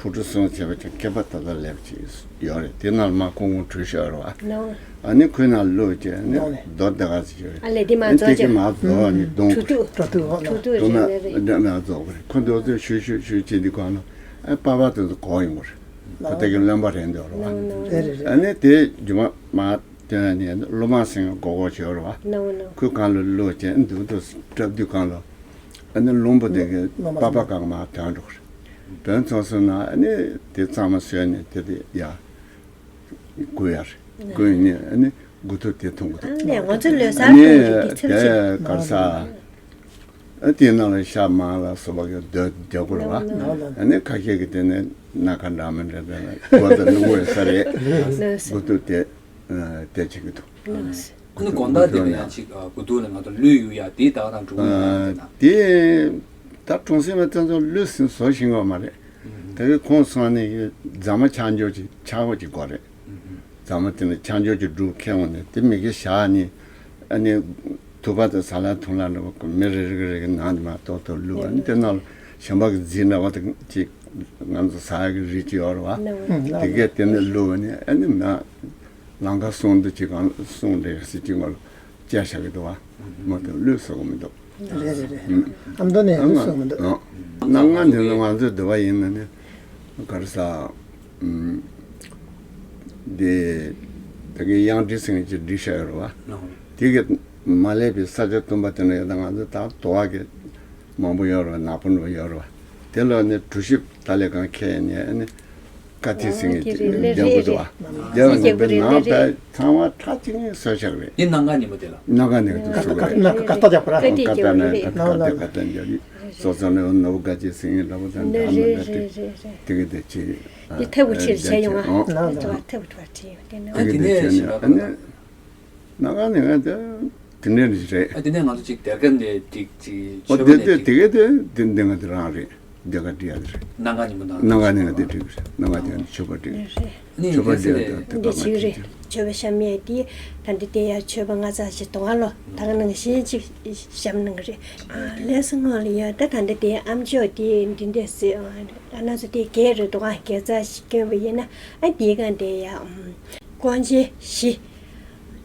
ཕུ་ཁྲུ་གསུམ་བྱས་པ་ཅིག་ཁེ་པ་ད་ལྟ་ལེབ་ཅིག་ཡོད་རེད། དེ་ནང་ལ་མར་ཁུང་ཁུང་བྲུས་ཤོར་བ། ནོ། ཨ་ནི་ཁོའི་ནང་བླུགས་བྱས་ནི་ནོ་ནི། རྡོ་དེ་ག་ཅིག་ཡོད་རེད། ཨ་ལས་དེ་མ་ཨ་རྫོགས་དེ་གི་ཅིག་མར་རྫོགས་ནི་སྡོང་ཁྲུ་ཁྲུ། ཁྲུ་ཁྲུ་ཧོ་ཁྲུ་ཁྲུ་སྡོང་རེད་ན་མེད་རེད། འདྲ་མེད་རྫོགས་པ་རེད། ཁོ་འདོད་ཚོད་ཞུ་ཞུ་ཞུ་བྱེད་དུས་གང་ལ་ཨ་པགས་པ་དེ་ཚོ་གོག་ཡོང་གི་རེད། ཁོ་དེ་གི་རློན་པ་རན་འདུག་རེད་བ། ནོ་ནོ། རེད་རེད་རེད། ཨ་ནི་དེ་རྒྱུ་མ་མར་དེ་ནས་ནི་གློ་མ་སེང་གེ་གོག་གོག་བྱེད་རེད་བ། ནོ་ནོ། ཁོའི་སྒང་ལ་བླུགས་བྱས་འདུག་འདུག་བཀྲབ་དུས་གང་ལ། ཨ་ནི་རླུང་བུ་དེ་གི་རླུང་བུ་པགས་པ་གང་མར་ཐོན་འགྲོ་གི་རེད། ཐོན་ཚར་སོང་ན་ཨ་ནི་དེ་གཙང་མ་བཟོས་ནས་དེ་དེ་ཡར་བསྐུ་ཡ་རེད། བསྐུས་ནས་ཨ་ནི་དགུ་ཐུག་དེ་འཐུང་གི་འདུག་ཨ་ནི་ང་ཚོ་ལོ་གསར་ཨ་ནི་འཐུང་གི་དེ་ཚེ་དེ་ཕྱི་གར་ས་ཨ་དེའི་ནང་ལ་ཤ་མང་ལ་སོགས་པ་གི་རྡོ་རྒྱག་དགོས་རེད་བ། ཨ་ནི་ཁ་ཤས་ཀྱི་དེ་ནས་སྣ་ཁ་འདྲ་མི་འདྲ་དེ་ལ་སྒོ་དང་རླུང་བུ་ཡོད་ས་རེད། དགུ་ཐུག་དེ་དེ་བྱེད་ཀྱི་འདུག་ཁོ་ནི་དགོང་དག་དེ་ལ་ཡང་ཅིག་དགུ་ཐུག་ལ་ང་ཚོ་ལུད་གཡུག་ཡ་དེ་ད་ག་རང་འགྲོ་གི་ཡོད་ན་དེ་ན། དེ་ད་གྲོང་གསེབ་མི་དེ་ཚོ་ལུད་ཟིན་བཟོ་ཤེས་ཀྱི་མ་རེད། དེ་གི་ཁོང་ཚང་ནས་རྫ་མ་ཆག་འཇོག་ཅིག་ཆག་པོ་ཅིག་དགོས་རེད། རྫ་མ་དེ་ནས་ཆག་འཇོག་ཅིག་སྒྲུག་ཁྱེར་འོང་ནས་དེ་མི་གི་བཞག་ནས་ཨ་ནི་དུ་པ་དང་ཟ་ལ་འཐུང་ལ་འདྲ་བ་མི་རེ་རེ་རེ་གི་ནང་དུ་མ་གཏོགས་གཏོགས་བླུགས། ཨ་ནི་དེ་ནང་ལ་གཞན་པ་གི་རྫས་འདྲ་བ་དེ་ཅིག་ང་ཚོ་ཟ་ཡ་གི་རིགས་ཅིག་ཡོད་རེད་བ། དེ་གས་དེ་ནས་བླུགས་ནས་ཨ་ནི་མ། ལང་ཀ་སྲུང་འདི་ཅི་གང་སྲུང་འདྲེ་སྲིད་ཀྱི་ངོ་ལ་བཅད་བཞག་གི་འདུག་བ། མོ་དེ་ལུས་ཟ་གི་མི་འདུག་རེད་རེད་རེད། ཨ་མདོ་ནས་ཡང་གསུངས་མི་འདུག། ཨ། སྣ་ལྔ་འདི་ནི་ང་ཚོའི་འདོད་པ་ཡིན་ན་ནི་ག་རེ་ཟ། ཨུམ། འདི་ད་གིན་གཡང་སྒྲིག་ཟེར་མཁན་ཅིག་སྒྲིག་བཞག་ཡོད་རེད་བ། དེ་གི་མ་སླེབས་པའི་ས་ཆ་བསྟུན་པ་དེ་འདྲ་ཡོད་ན་ང་ཚོ་ད་དུ་བ་གི་མང་པོ་ཡོད་རེད་བ། ནག་པོ་འདྲ་པོ་ཡོད་རེད་བ། དེ་ལ་ནི་གྲོ་ཞིབ་ད་ལས་གང་ཁྱེར་ནས་ཨ་ནི་ཀ་ཏི་ཟེར་མཁན་ཅིག་ལྡན་དགོས་འདུག་བ། དེ་ལ་ནི་དཔེ་ནང་པའི་ཚང་མ་ཁྲ་གཅིག་ནས་བཟོས་བཞག་རེད། འདི་སྣ་ལྔ་ཉིན་མོ་དེ་ལ། སྣ་ལྔ་ཉིན་མོ་དེ་བཟོས་རེད། ནམ་མཁའ་ཀ་རྟགས་རྒྱག་པ་ར། ཀ་རྟགས་ནས་ཀ་རྟགས་ཀ་རྟགས་རྒྱག་རེད། སོ་སོ་ནས་ནོར་བུ་དགའ་ཆེ་ཟེར་མཁན་འདྲ་པོ་དང་འདྲ་མི་འདྲ་དེ་དེ་གི་དེ་ཅི། འདི་ཐབས་ཆེར་བྱས་ཡོང་ཨ། ཐབས་ཐབས་ཐབས་ཆེ་ཡོང་དེ་ནི། ཨ། དེ་ནས་ཨ་ནི། སྣ་ལྔ་ནི་ང་དེ་དེ་འདྲ་ཞིག་རེད། ཨ། དེ་ནས་ང་ཚོ་ཅིག་སྡེར་ཁ་འདི་ཅིག་ཅིག་ཨོ་མཆོད་པ་དེ་ནས་དེ་ཅིག་དེ་ག་དེ་དེ་འདི་ང་དེ་རང་རེད། སྡེར་ཁ་འདི་ཡ་དེ་རེད། སྣ་ལྔ་ཉིན་མོ་དང་། སྣ་ལྔ་ནི་ང་དེ་བསྒྲིགས་རེད། སྣ་ལྔ་དེ་ང་མཆོད་པ་བསྒྲིགས། ནི་མཆོད་པ་འདི་འདི་ཡ་དེ་དེ་འདི་ཅིག་རེད། མཆོད་པ་བཤམས་ཡས་དེ་ད་འདི་དེ་ཡ་མཆོད་པ་ང་ཚ་ཞིག་གཏོང་ཨ་ལོ། ད་ག་ནང་བཞིན་ཅིག་བཤམས་གནང་གི་རེད། ཨ། ལས་སྔོན་ལ་ཡ་ད་ད་འདི་དེ་ཨ་མཆོད་དེ་འདི་འདི་ཟེར། ཨ། ང་ཚོ་དེ་སྒེར་རེད་འདུག་ཨ། དགེ་རྩ་ཞིག་བསྐྱོན་པ་ཡིན་ན་ཨ་འདི་ག་འདི་ཡ། ཨམ། སྐོང་ཆེན་བཞི།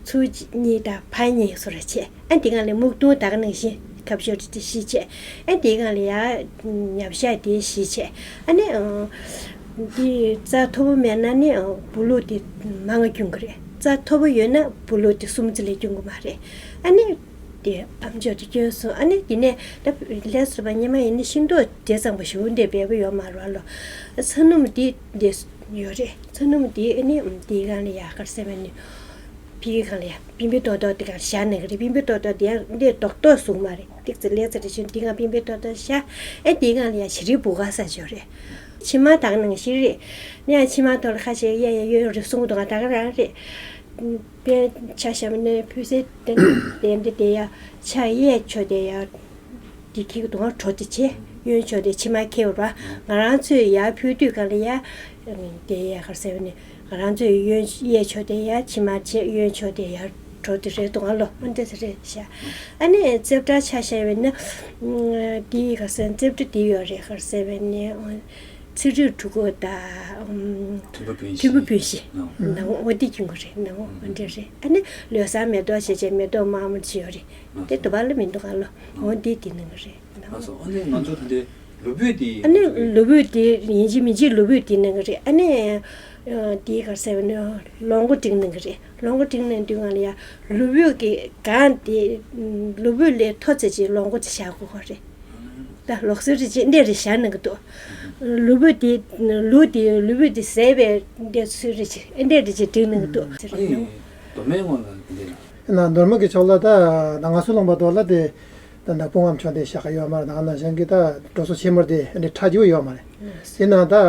ཚུར་གཉིས་དང་ཕར་གཉིས་སོ་ར་བྱས། ཨ་འདི་གང་ལས་སྨུག་སྟོང་དག་ནང་བཞིན་ཁ་བཤད་དེ་བཞི་བྱས། ཨ་འདི་གང་ལས་ཡ་ཉབ་ཤ་དེ་བཞི་བྱས། ཨ་ནི་ཨ་འདི་རྩ་མཐོ་པོ་མེད་ན་ནི་ཨ་སྦུག་ལུག་དེ་མང་ང་སྐྱོན་གི་རེད། རྩ་མཐོ་པོ་ཡོད་ན་སྦུག་ལུག་དེ་གསུམ་ཙམ་ལས་སྐྱོན་གི་མ་རེད། ཨ་ནི་དེ་ཨ་མཆོད་དེ་བསྐྱོན་སོང་། ཨ་ནི་དེ་ནས་ད་ལས་སུ་བ་ཉི་མ་ཡིན་ན་ཤིང་ཏོག་དེ་ཙམ་པ་ཞུ་འདྲ་འབེལ་པོ་ཡོད་མ་རེད་ལོ། ཚ་སྣུམ་དེ་འདི་ཡོད་རེད། ཚ་སྣུམ་དེ་ཨ་ནི་དེའི་སྒང་ལ་ཡ་ག་རེ་ཟེར་བ་ནི། ཕི་གི་སྒང་ལ་ཡ་པིང་པི་ཏོག་ཏོག་དེ་ག་བཞག་ནས་གི་རེད། པིང་པི་ཏོག་ཏོག་དེ་ཡང་འདི་རྡོག་རྡོག་བཟུང་མ་རེད། ཏིག་ཙི་ལེ་ཙི་རེ་བྱས་དེའི་སྒང་པིང་པི་ཏོག་ཏོག་བཞག་ཨེ་དེའི་སྒང་ལ་ཡ་བྱི་རིལ་བུ་ག་ས་ཅིག་ཡོད་རེད། ཕྱེ་མར་དག་ནང་བཞིན་རེད། ནས་ཡང་ཕྱེ་མར་ཐོག་ལ་ཁ་ཤས་གཡས་གཡོན་རེ་གསུང་གི་འདུག་ག་ད་ག་རང་རེད། དཔེ་ཆ་བཞག་ན་ཕུལ་སའི་སྟེང་དེ་འདི་དེ་ཡ་ཕྱག་གཡས་ཕྱོགས་དེ་ཡ། དེ་ཁྱེར་གི་འདུག་ག་གྲོ་དེ་བྱས། གཡོན་ཕྱོགས་དེ་ཕྱེ་མར་ཁྱེར་བ་ར། ང་རང་ཚོས་ཡར་ཕུལ་དུས་སྒང་ལ་ཡ། དེ་ཡ་ག་རེ་ཟེར་བ་ནི། ང་རང་ཚོས་གཡོན་གཡས་ཕྱོགས་དེ་ཡ་ཕྱེ་མར་བྱས། གཡོན་ཕྱོགས་དེ་ཡ་གྲོ་དེ་རེད་འདུག་ག་ལོ། ཨ་འདི་ཚོ་རེད་བཞག་ཨ་ནི་རྩེ་བྲག་ཆ་བཞག་པ་ཡིན་ན། དེ་ག་རེ་ཟེར། རྩེ་བྲག་དེ་ཡོད་རེད། ག་རེ་ཟེར་བ་ནི། ཚེ་རིང་དྲུག་དགུ་དང་། ཨམ། མཐུན་པ་བུན་བཞི། མཐུན་པ་བུན་བཞི། ཨ། ནང་འོ་འདི་སྐྱོན་གི་རེད། ནང་འོ་འདི་རེད། ཨ་ནི་ལོ་གསར་མེ་ཏོག་བྱས་བྱས་མེ་ཏོག་དམར་མོ་ཅིག་ཡོད་རེད། དེ་དུ་བ་ལ་མི་འདུག་ག་ལོ། འོ་འདི་དེ་ནང་གི་རེད། ནང་འོ། ལགས་སོ། ཨ་ནི་ང་ཚོ་ད་ལྟའི་ལོ་ཕུད་དེ། ཨ་ནི་ལོ་ཕུད་དེ་ཡིན་གཅིག་མིན་གཅིག་ལོ་ཕུད་དེ་ནང་གི་རེད། ཨ་ནི་དེ་ག་རེ་ཟེར་བ་ནི་ལོ་མགོ་བསྒྲིགས་ནང་གི་རེད། ལོ་མགོ་བསྒྲིགས་ནང་དུས་སྒང་ལ་ཡ་ལོ་ཕུད་ཀྱི་སྒང་དེ་ལོ་ཕུད་ལས་མཐོ་ཙམ་ཅིག་ལོ་མགོ་ཅིག་བཞག་དགོས་གི་རེད། ད་ལོ་གསར་རེ་ཅིག་འདི་རེ་བཞག་ནང་གི་འདུག་ལོ་ཕུད་དེ་ལོ་དེ་ལོ་ཕུད་དེ་ཟད་པའི་འདི་ཚོ་རེ་ཅིག་འདི་རེ་ཅིག་བསྒྲིགས་ནང་གི་འདུག་ཨ་ནི་མདོ་སྨད་ངོས་ལ་འདི་ན། ན་མདོ་སྨད་ཀྱི་ཕྱོགས་ལ་ད་ད་ང་ཚོ་ལུང་པ་དོ་ལ་དེ་ད་ད་སྤུངས་ཨ་མཆོག་དེ་བཞག་གི་ཡོད་མ་རེད། ད་ང་ནང་བཞིན་གྱི་ད་གྲོ་སོ་ཕྱེ་མར་དེ་འདི་ཁྲ་རྒྱུ་ཡོད་མ་རེད། དེ་ན་ད།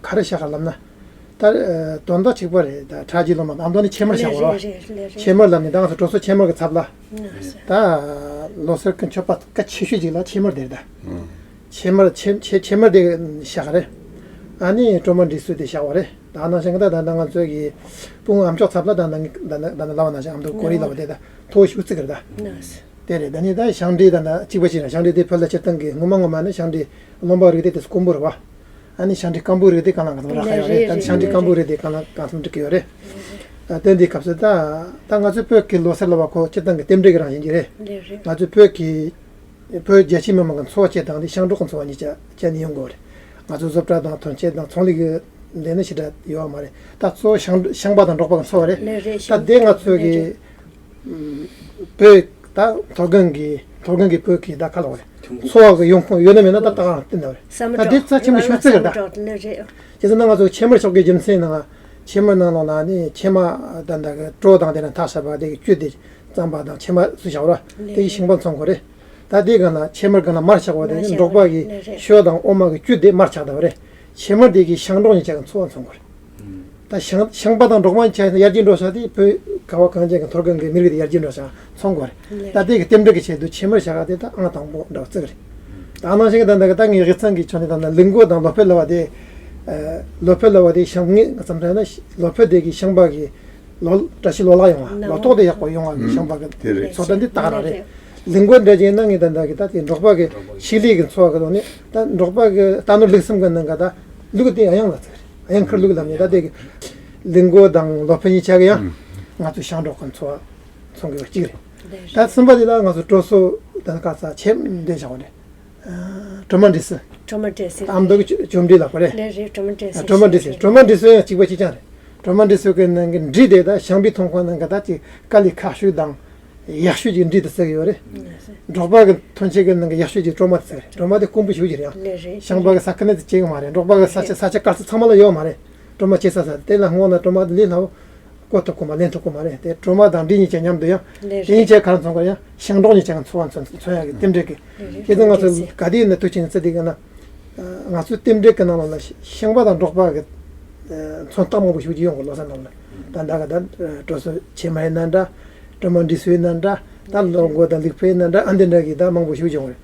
ག་རེ་བྱ་ག་ལབ་ན། ད་དོན་དག་གཅིག་པ་རེད། ད་ཁྲ་རྒྱུ་ལོ་མ་ཨ་མདོ་ནི་ཕྱེ་མར་བྱ་གོ་ར། ཕྱེ་མར་ལབ་ནི་ད་ང་ཚོ་གྲོ་སོ་ཕྱེ་མར་གི་ཚབ་ལ། ད་ལོ་སར་གི་མཆོད་པ་གལ་ཆེ་ཤོས་ཅིག་ལ་ཕྱེ་མར་དེ་རེད་ད། ཕྱེ་མར་ཕྱེ་ཕྱེ་ཕྱེ་མར་དེ་བྱ་ག་རེད། ཨ་ནི་གྲོ་མ་འབྲི་སྲོལ་དེ་བྱ་བ་རེད། ད་ནང་བཞིན་གི་ད་ད་ང་ཚོ་གི་སྤུངས་ཨ་མཆོག་ཚབ་ལ་ད་ད་ད་ལབ་ན་བཞིན་ཨ་མདོ་གོ་རི་ལབ་པ་དེ་ད་མཐོ་ཤོས་གཅིག་རེད་ད། དེ་རེད། ད་ནི་ད་ཞང་འབྲས་དང་ད་གཅིག་པ་ཅིག་རེད། ཞང་འབྲས་དེ་བོད་ལ་སྤྱིར་བཏང་གི་སྔོན་མ་སྔོན་མ་ནི་ཞང་འབྲས་རློན་པ་རིགས་དེ་དེ་དཀོན་པོ་རེད་བ། ཨ་ནི་ཞང་འབྲས་སྐམ་པོ་རིགས་དེ་གང་ལ་གང་འཚམ་རག་ཡོད་རེད། ད་ནི་ཞང་འབྲས་སྐམ་པོ་རིགས་དེ་གང་ལ་གང་འཚམ་འགྲིག་གི་ཡོད་རེད། ཨ་དེ་འདི་སྐབས་སུ་ད་ད་ང་ཚོའི་བོད་ཀྱི་ལོ་གསར་ལ་བ་ཁོ་སྤྱིར་བཏང་གི་རྟེན་འབྲེལ་གྱི་རང་བཞིན་གྱི་རེད། ང་ཚོའི་བོད་ཀྱི་བོད་རྒྱ་ཆེ་མི་མང་གི་འཚོ་བ་སྐྱེལ་སྟངས་དེ་ཞང་འབྲོག་གི་འཚོ་བ་གཉིས་ཆ་ཁྱད་ནས་ཡོང་དགོས་རེད། ང་ཚོ་བཟོ་གྲྭ་དང་ཐོན་སྐྱེད་དང་ཚོང་ལས་ཀྱི་ལས་ནི་ཞེ་དྲག་ཡོད་མ་རེད། ད་གཙོ་བོ་ཞང་ཞང་པ་དང་འབྲོག་པ་གི་འཚོ་བ་རེད། ད་དེ་ང་ཚོའི་གི་བོད་ད་མཐོ་སྒང་གི་མཐོ་སྒང་གི་བོད་ཀྱི་ད་ག་ལ་བ་རེད། འཚོ་བ་གི་ཡོང་ཁུངས་ཡོད་ན་མེད་ན་ད་ད་ག་རང་བསྟན་ད་བ་རེད། ད་དེ་རྩ་ཆེན་པོ་ཤོས་གཅིག་རེད་ད། བྱས་ཙང་ན་ང་ཚོ་ཕྱེ་མར་ཕྱོགས་ཀྱི་རྒྱུ་མཚན་ནང་ཕྱེ་མར་ནང་ལོགས་ན་ནི་ཕྱེ་མར་ད་ད་གི་གྲོ་དང་དེ་ན་ཐག་ཆད་པ་དེ་གི་བཅུད་དེ་རྩམ་པ་དང་ཕྱེ་མར་སུ་བཞག་ར་དེ་གི་ཞིང་པ་མཚོན་གོ་རེད། ད་དེ་ག་ན་ཕྱེ་མར་ག་ན་མར་ཆག་པ་དེ་ནི་འབྲོག་པ་གི་ཞོ་དང་འོ་མ་གི་བཅུད་དེ་མར་ཆག་ད་བ་རེད། ཕྱེ་མར་དེ་གི་ཞང་འབྲོག་གཉིས་ཆ་གི་འཚོ་བ་མཚོན་གོ་རེད། ད་ཞང་ཞང་པ་དང་འབྲོག་པ་གཉིས་ཆ་ཡར་རྒྱས་འགྲོ་ས་དེ་བོད་ཁ་བ་གངས་ཅན་གི་མཐོ་སྒང་གི་མི་རིགས་དེ་ཡར་རྒྱས་འགྲོ་ས་མཚོན་གོ་རེད། ད་དེ་གི་རྟེན་འབྲེལ་གི་ཆེད་དུ་ཕྱེ་མར་བཞག་ག་དེ་ད་ཨང་དང་པོ་འདྲ་བ་བརྩི་གི་རེད། ད་ནང་བཞིན་གི་ད་ད་གི་ད་ངའི་དབུས་གཙང་གི་ཕྱོགས་ནས་ད་ད་ལུག་མགོ་དང་ལོ་ཕད་ལབ་པ་དེ། ལོ་ཕད་ལབ་པ་དེ་ཞང་ངས་བསམ་ཚར་ན་ལོ་ཕད་དེ་གི་ཞང་པ་གི་ལོ་བཀྲ་ཤིས་ལོ་ལེགས་ཡོང་བ་ལོ་ཏོག་དེ་ཡག་པོ་ཡོང་བ་གི་ཞང་པ་གི་དེ་རེད། ཚོགས་གྲྭ་འདི་དག་རང་རེད། ལུག་མགོ་འདྲ་ཅིག་ཡིན་ན་ངས་ད་ལྟ་གི་ད་དེ་འབྲོག་པ་གི་ཕྱུགས་ལས་ཀྱི་འཚོ་བ་གི་ཐོག་ནས་ད་འབྲོག་པ་གི་རྟ་ནོར་ལུག་གསུམ་གི་ནང་ག་ད་ལུག་དེ་གཡང་ལ་ཚིག་རེད། གཡང་ཁུར་ལུག་ལབ་ནས་ད་དེ་གི་ལུག་མགོ་དང་ལོ་ཕད་གཉིས་ཆ་གི་ཡང་ང་ཚོ་ཞང་འབྲོག་གི་འཚོ་བ་མཚོན་གི་ཡོད་གཅིག་རེད། ད་གསུམ་པ་དེ་ལ་ང་ཚོ་གྲོ་སོ་དང་ཁ་ས་ཆེ་འདི་བཞག་པ་རེད། གྲོ་མ་འབྲས་སིལ། གྲོ་མ་འབྲས་སིལ། ཨ་མདོ་གི་ཅོ་འབྲས་ལབ་པ་རེད། ལས་རེད། གྲོ་མ་འབྲས་སིལ། གྲོ་མ་འབྲས་སིལ། གྲོ་མ་འབྲས་སིལ་ཡང་གཅིག་པ་གཅིག་རྐྱང་རེད། གྲོ་མ་འབྲས་སིལ་གི་ནང་གི་འབྲས་དེ་ད་ཞིང་པའི་ཐོན་ཁུངས་ནང་གི་ད་ཅིག་དཀའ་ལས་ཁག་ཤོས་དང་ཡག་ཤོས་ཀྱི་འབྲས་དེ་ཟེར་གི་ཡོད་རེད། འབྲོག་པ་གི་ཐོན་སྐྱེད་ཀྱི་ནང་གི་ཡག་ཤོས་ཀྱི་གྲོ་མ་དེ་ཟེར་གི་རེད། གྲོ་མ་དེ་དཀོན་པོ་ཞེ་པོ་ཅིག་རེད་ཡང་། ལས་རེད། ཞིང་པ་གི་ས་ཁ་ནས་དེ་སྐྱེ་གི་མ་རེད། འབྲོག་པ་གི་ས་ཆ་ས་ཆ་དཀར་ས་ཚང་མ་ལ་ཡོད་མ་རེད། གྲོ་མ་སྐྱེ་ས་ས་དེ་ལ་སྔོན་ན་གྲོ་མ་དེ་ལས་སླ་བོ། བཀོལ་ཐུབ་ཀྱི་མ་ལེན་ཐུབ་ཀྱི་མ་རེད་དེ། གྲོ་མ་དང་འབྲས་གཉིས་ཀྱི་མཉམ་དུ་ཡང་། ལས་དེ་གཉིས་ཀྱི་ཁ་ར་མཚོན་ཁ་ཡང་ཞིང་འབྲོག་གཉིས་ཀྱི་མཚོན་མཚོན་མཚོན་ཡག་གི་རྟེན་འབྲེལ་གྱི། ལས་རེད། ཁྱེད་ཚོ་ང་ཚོ་ག་དུས་ནས་ཐུག་ཆེན་ནས་བརྩི་དེ་ག་ན། ང་ཚོའི་རྟེན་འབྲེལ་གྱི་ནང་ལ་ཞིང་པ་དང་འབྲོག་པ་གི་མཚོན་རྟགས་མང་པོ་ཞིག་ཡོང་གི། ལོ་གསར་ནང་ལ་ད་ད་ག་ད་གྲོ་སོ་ཕྱེ་མ་ཡིན་ན་འདྲ། གྲོ་མ་འབྲས་སིལ་ཡིན་ན་འདྲ། ད་ལོ་མགོ་དང་ལུག་ཕུད་ཡིན་ན་འདྲ། ཨ་འདི་འདྲ་གི་ད་མང་པོ་ཞིག་ཡོང་གི་རེད།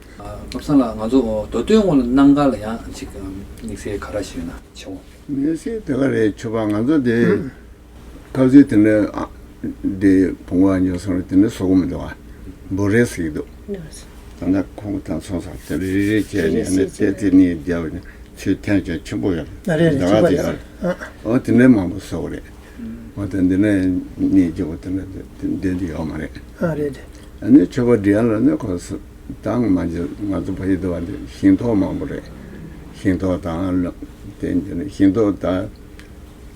བློ་བཟང་ལགས། ང་ཚོ་མདོ་སྟོད་ངོས་ལ་གནམ་གང་ལ་ཡང་ཅིག་དམིགས་བསལ་ག་རེ་ཞིག་ཡོད་ན་ཆེ་བོ། མི་སྲིད་དེ་ག་རེད། ཆོས་པ་ང་ཚོ་དེ་ཁ་ཟས་དེ་འདྲ་ཨ་དེ་བོང་བ་ཉོ་སོང་རེད། དེ་འདྲ་བཟོ་གི་མི་འདུག་ཨ། འབུ་རས་ཟེར་གི་འདུག་ད་ལྟ་ཁོང་དང་སོང་ས་དེ་རེ་རེ་བྱས་ནས་ནི་དེ་དེ་ནི་རྒྱབ་ནས་ཚུར་འཐེན་ཅན་ཆེན་པོ་ཡོད་རེད། རེད་རེད། འདི་ག་དེ་ཡོད་རེད། ཨོ་དེ་འདྲ་མང་པོ་བཟོ་གི་རེད། ཨོ་དེ་འདི་ནས་ནི་རྒྱབ་དེ་འདྲ་དེ་འདི་འདི་ཡོད་མ་རེད། ཨ་རེད་རེད། ཨ་ནི་ཆོས་པ་འདྲི་ཡ་ལ་ནི་ཁོ་ད་ང་ང་ཚོ་བ་ཡི་དུ་བ་འདི་ཤིང་ཏོག་མང་པོ་རེད། ཤིང་ཏོག་དང་ལ་དེ་འདི་ནི་ཤིང་ཏོག་ད་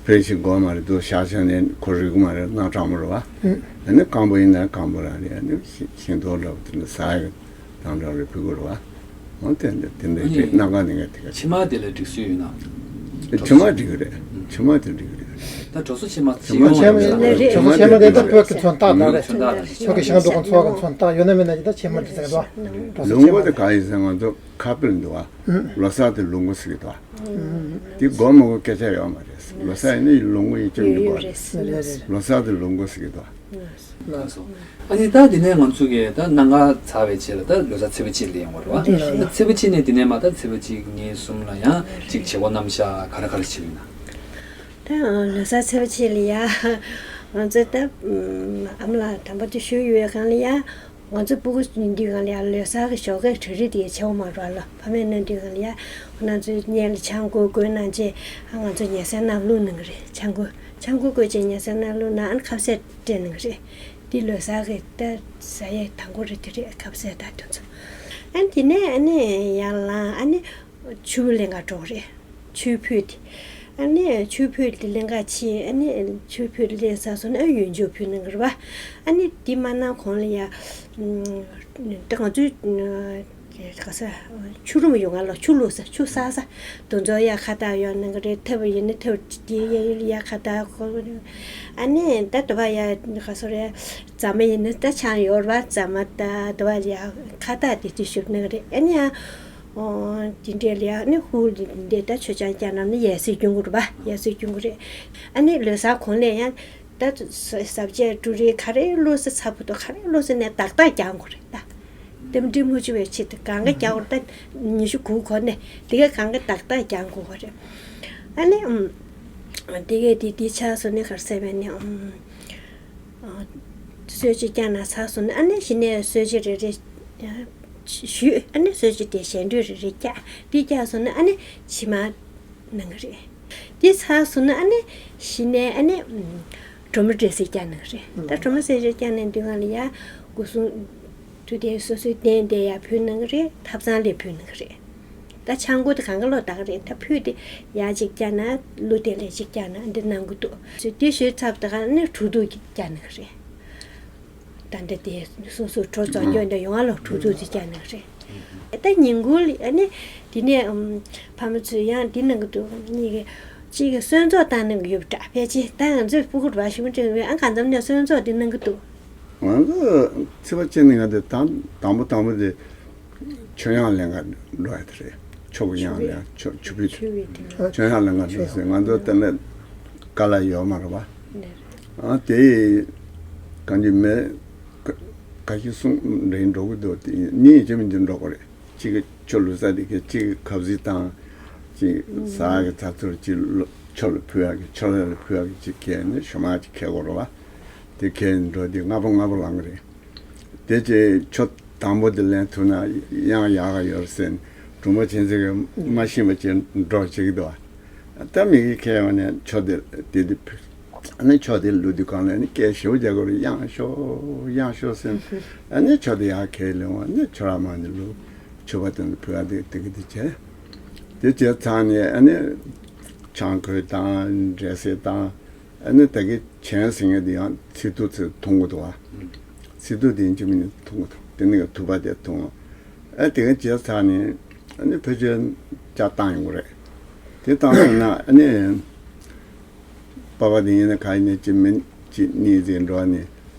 ཕལ་ཆེར་དགོས་མ་རེད་འདུག་ཤ་ཤ་ནས་ཁོ་རིག་མ་རེད། སྣ་དྲང་མོ་རེད་བ། ཨ་ནི་སྐམ་པོ་ཡིན་ན་སྐམ་པོ་རང་རེད། ཨ་ནི་ཤིང་ཤིང་ཏོག་འདྲ་པོ་དེ་འདྲ་ཟ་ཡ་དང་འདྲ་རེད་ཕུལ་དགོས་རེད་བ། འོ་དེ་འདྲ་དེ་འདྲ་ཨ་ནི་རེད། སྣ་ཁ་ནས་ངས་དེ་ག་ཕྱེ་མ་དེ་ལ་སྒྲིག་སྲོལ་ཡོད་ན། ཕྱེ་མ་སྒྲིག་གི་རེད། ཕྱེ་མ་དེ་སྒྲིག་གི་རེད། ད་གྲོ་སོ་ཕྱེ་མ་ཕྱེ་མ་ཕྱེ་མ་ཕྱེ་མ་དེ་ད་བོད་ཀྱི་མཚོན་རྟགས་དང་རེད། མཚོན་རྟགས་དང་། བོད་ཀྱི་ཞང་འབྲོག་གི་ཚོ་གི་མཚོན་རྟགས་ཡོད་ན་མེད་ན་ཅི་ད་ཕྱེ་མ་དེ་ཟེར་གི་འདུག་གྲོ་སོ་ལུང་པ་དེ་ག་ཡིན་ཟེར་ང་ཚོ་ཁ་དཔེར་འདུག་བ། ལོ་གསར་དེ་ལུང་པ་ཟེར་གི་འདུག་བ། དེ་སྒོར་མོ་གི་སྐད་ཆ་ཡོད་མ་རེད། ལོ་གསར་ཡིན་ན་ལུང་པ་ཡིན་ཅུང་ཡོད་ཡོད་དགོས་རེད། རེད་རེད། ལོ་གསར་དེ་ལུང་པ་ཟེར་གི་འདུག་བ། ལགས་སོ། ཨ་ནི་ད་འདི་ནས་ང་ཚོ་གི་ད་གནམ་གང་ཚར་བའི་རྗེས་ལ་ད་ལོ་གསར་ཚེས་པ་གཅིག་ལ་ཡོང་བ་རེད་བ། ད་ཚེས་པ་གཅིག་ནས་འདི་ནས་མ་ད་ཚེས་པ་གཅིག་གཉིས་གསུམ་ལ་ཡང་ཅིག་བྱེད་སྒོ་རྣམ་གཞག་ག་རེ་ག་རེ་བྱེད་ཡོད་ན། ད་ལོ་གསར་ཚེས་པ་གཅིག་ལ་ཡ་ང་ཚོ་ད་ཨམ་ལགས་དམ་པ་དེ་བཞུགས་ཡོད་གང་ལ་ཡ་ང་ཚོ་སྤུ་གུ་ཡིན་དུས་གང་ལ་ཡ་ལོ་གསར་གི་ཞོགས་ཀས་གྲ་སྒྲིག་དེ་བྱེད་འོང་མ་རེད་བ། ལོ་ཕ་མས་གནང་དུས་གང་ལ་ཡ་ང་ཚོ་སྔོན་ལ་ཆང་བསྐོལ་བསྐོལ་གནང་རྗེས་ང་ཚོ་ཉལ་སའི་ནང་བླུགས་གནང་གི་རེད། ཆང་བསྐོལ་ཆང་བསྐོལ་བསྐོལ་རྗེས་ཉལ་སའི་ནང་བླུགས་གནང་ཨ་ནི་ཁ་ཟས་སྤྲད་གནང་གི་རེད། འདི་ལོ་གསར་གི་ད་ཟ་ཡས་དང་པོ་རེད། དེ་རེད། ཁ་ཟས་ད་དེ་ཚོ། ཨ་ནི་དེ་ནས་ཨ་ནི་ཡར་ལངས་ཨ་ནི་ཆུ་བོ་ལེན་ག་འགྲོ་གི་རེད། ཆུ་བོ་ཕུད་དེ། ཨ་ནི་ཆུ་བོ་ཕུད་དེ་ལེན་ག་ཕྱིན། ཨ་ནི་ཆུ་བོ་ཕུད་དེ་ལེན་ཚར་སོང་ན་ཨ་ཡོན་ཆབ་ཕུལ་གནང་གི་རེད་བ། ཨ་ནི་དེ་མ་གནང་གོང་ལ་ཡ། ད་ང་ཚོའི། ག་ས། ཆུ་རུམ་ཡོད་ང་ལ་ཆུ་བླུགས་ས་ཆུ་བསགས་ས། དེ་ཚོ་ཡ་ཁ་བཏགས་ཡོང་གནང་གི་རེད། ཐབ་ཡིན་ན་ཐབ་དེ་ཡ་ཡ་ཁ་བཏགས་ཁོ། ཨ་ནི་ད་དེ་བ་ཡ་ག་སོ་རེད། རྫ་མ་ཡིན་ན་ད་ཆང་ཡོད་རེད་བ། རྫ་མ་ད་དེ་བ་ཡ་ཁ་བཏགས་དེ་དེ་ཞུ་གནང་གི་རེད། ཨ་ནི་ཡ། ཨོ། དེ་འདྲས་ལ་ཡ་ཨ་ནི་ཧུ་འདི་ད་མཆོད་ཆང་བསྐྱལ་ན་ནི་ཡར་སེ་སྐྱོན་གི་རེད་བ། ཡར་སེ་སྐྱོན་གི་རེད། ཨ་ནི་ལོ་གསར་གོང་ལ་ཡང་། ད་ཟ་བཅད་འབྲུ་རིགས་ག་རེ་བླུགས་ས་ཚ་པོ་དང་ག་རེ་བླུགས་ས་ནས་ཏག་ཏག་རྒྱག་དགོས་རེད་ད། རྟེན་འབྲེལ་མ་བྱུང་བའི་ཆེད་དུ་གང་ག་རྒྱག་དགོས་རེད་ད། ཉི་ཤུ་དགུ་གོང་ནས་དེ་ག་གང་ག་ཏག་ཏག་རྒྱག་དགོས་པ་རེད། ཨ་ནི་ཨམ། དེ་གས་དེ་དེ་ཆགས་སོང་ནས་ག་རེ་ཟེར་བས་ནས་ཨམ། གསོལ་ཇ་བསྐྱལ་ན་ཚར་སོང་ན་ཨ་ནི་གཞི་ནས་གསོལ་ཇ་རེ་རེ་ཞུས། ཨ་ནི་གསོལ་ཇ་དེ་ཞལ་འདོན་རེ་རེ་བསྐྱལ། དེ་བསྐྱལ་སོང་ན་ཨ་ནི་ཕྱི་མ། གནང་གི་རེད། དེ་ཚར་སོང་ན་ཨ་ནི་གཞི་ནས་ཨ་ནི་ཨམ། སྒྲོལ་མ་འབྲས་སིལ་བསྐྱལ་གནང་གི་རེད། ད་སྒྲོལ་མ་འབྲས་སིལ་བསྐྱལ་ནས་དུས་སྒང་ལ་ཡ་སྐུ་གསུང་ཐུགས་རྟེན་སོ་སོའི་རྟེན་དེ་ཡ་ཕུལ་གནང་གི་རེད། ཐབ་ཚང་ལ་ཕུལ་གནང་གི་རེད། ད་ཆང་བསྐོལ་དེ་གང་ག་ལོག་ད་གི་རེད། ད་ཕུད་དེ་ཡ་གཅིག་བསྐྱལ་ན་ཀླུ་རྟེན་ལ་གཅིག་བསྐྱལ་ན་འདི་གནང་གི་འདུག་དེ་ཞུས་ཚར་དུས་སྒང་ཨ་ནི་གྲོ་བདུག་བསྐྱལ་གནང་གི་རེད། ད་འདི་དེ་སོ་སོ་གྲོ་བཙོང་རྒྱུ་འདི་ཡོང་ང་ལ་གྲོ་བདུག་ཅིག་བསྐྱལ་གནང་རེད། ད་ཉིན་གུང་ལ་ཨ་ནི་དེ་ནས་ཨམ། ཕ་མ་ཚོས་ཡང་འདི་གནང་གི་འདུག་གཉིས་ཀྱི་གཅིག་གི་གསོལ་ཚོགས་བཏང་གནང་གི་ཡོད་པ་འདྲ། ཕལ་ཆེར་ད་ང་ཚོས་སྤུ་གུ་ར་ཞུ་མི་དྲན་བས་ཨ་གང་འཚམ་ནས་གསོལ་ཚོགས་འདི་གནང་གི་འདུག་ང་ཚོ་ཚེས་པ་གཅིག་ནས་ང་འདི་དང་དང་པོ་དང་པོ་དེ། ཆོས་དབྱངས་ལེན་ག་འགྲོ་ཡ་དེ་རེད། ཆོས་ཀྱི་དབྱངས་ལེན་ཆོས་ཆོས་ཕུད་དེ། ཆོས་དབྱངས་ལེན་ག་འགྲོ་ཟེར་ང་ཚོ་དེ་ནས་དཀའ་ལས་ཡོད་མ་རེད་བ། ཨ་དེ་གང་གི་མེད་ཁ་ཁ་ཤས་གསུང་འདྲེན་འགྲོ་གི་འདུག་དེ་གཉིས་ཀྱི་མི་འདི་འགྲོ་གི་རེད། གཅིག་གི་ཆོས་ལུགས་ས་དེ་གི་གཅིག་གི་ཁབ་ཟིག་དང་གཅིག་ཟ་གི་ཐ་ཚུར་གཅིག་ལོ་ཆོས་ལ་ཕུལ་ཡ་གི་ཆོས་ལ་ཕུལ་ཡ་གི་གཅིག་ཁྱེར་ནས་ཞོ་མ་གཅིག་ཁྱེར་དགོས་རེད་བ། དེ་ཁྱེར་ནས་འགྲོ་དེ་ལྔ་པོ་ལྔ་པོ་ལངས་གི་རེད། དེ་རྗེས་ཆོས་དང་པོ་དེ་ལེན་ཐུབ་ན་ཡང་ཡག་ག་ཡོད་ཟེར་ནས་གྲོང་པ་ཆེན་ཚེ་གིས་མ་ཤེས་པ་ཅིག་འགྲོ་བྱེད་ཀྱི་འདུག་བ། ད་མི་གི་ཁྱེད་ཡོང་ནས་ཆོས་དེ་དེ་དེ་ཕུལ་ ཨ་ནི་ཕྱོགས་དེ་ལུས་དུས་གང་ལ་ནི་སྐད་ཞེ་པོ་རྒྱག་དགོས་རེད། གཡང་ཤོག་གཡང་ཤོག་ཟེར། ཨ་ནི་ཕྱོགས་དེ་ཡར་ཁས་ལེན་བ་ནི་ཁྱོད་རང་མ་ནི་ལུས་མཆོད་པ་དེ་ནི་ཕུལ་བ་དེ་དེ་གི་དེ་བྱས། དེ་བྱས་ཚར་ནས་ཨ་ནི་ཆང་ཁོལ་དང་འབྲས་སིལ་དང་། ཨ་ནི་ད་གི་བྱན་ཟེར་མཁན་དེ་ཡང་ཚིག་ཐོ་ཚིག་འཐུང་གི་འདུག་བ། ཚིག་ཐོ་དེ་ཡིན་གཅིག་མིན་གཅིག་འཐུང་གི་འདུག་དེ་ནི་ཐུག་པ་དེ་འཐུང་། ཨ་དེ་ག་བྱས་ཚར་ནས་ཨ་ནི་ཕལ་ཆེར་ཇ་བཏང་ཡོང་གི་རེད། དེ་བཏང་སོང་ན་ཨ་ནི་པ་པ་དེ་ཡིན་ན་ག་ཡིན་ན་གཅིག་མིན་གཅིག་གཉིས་ཟིག་འགྲོ་ནས་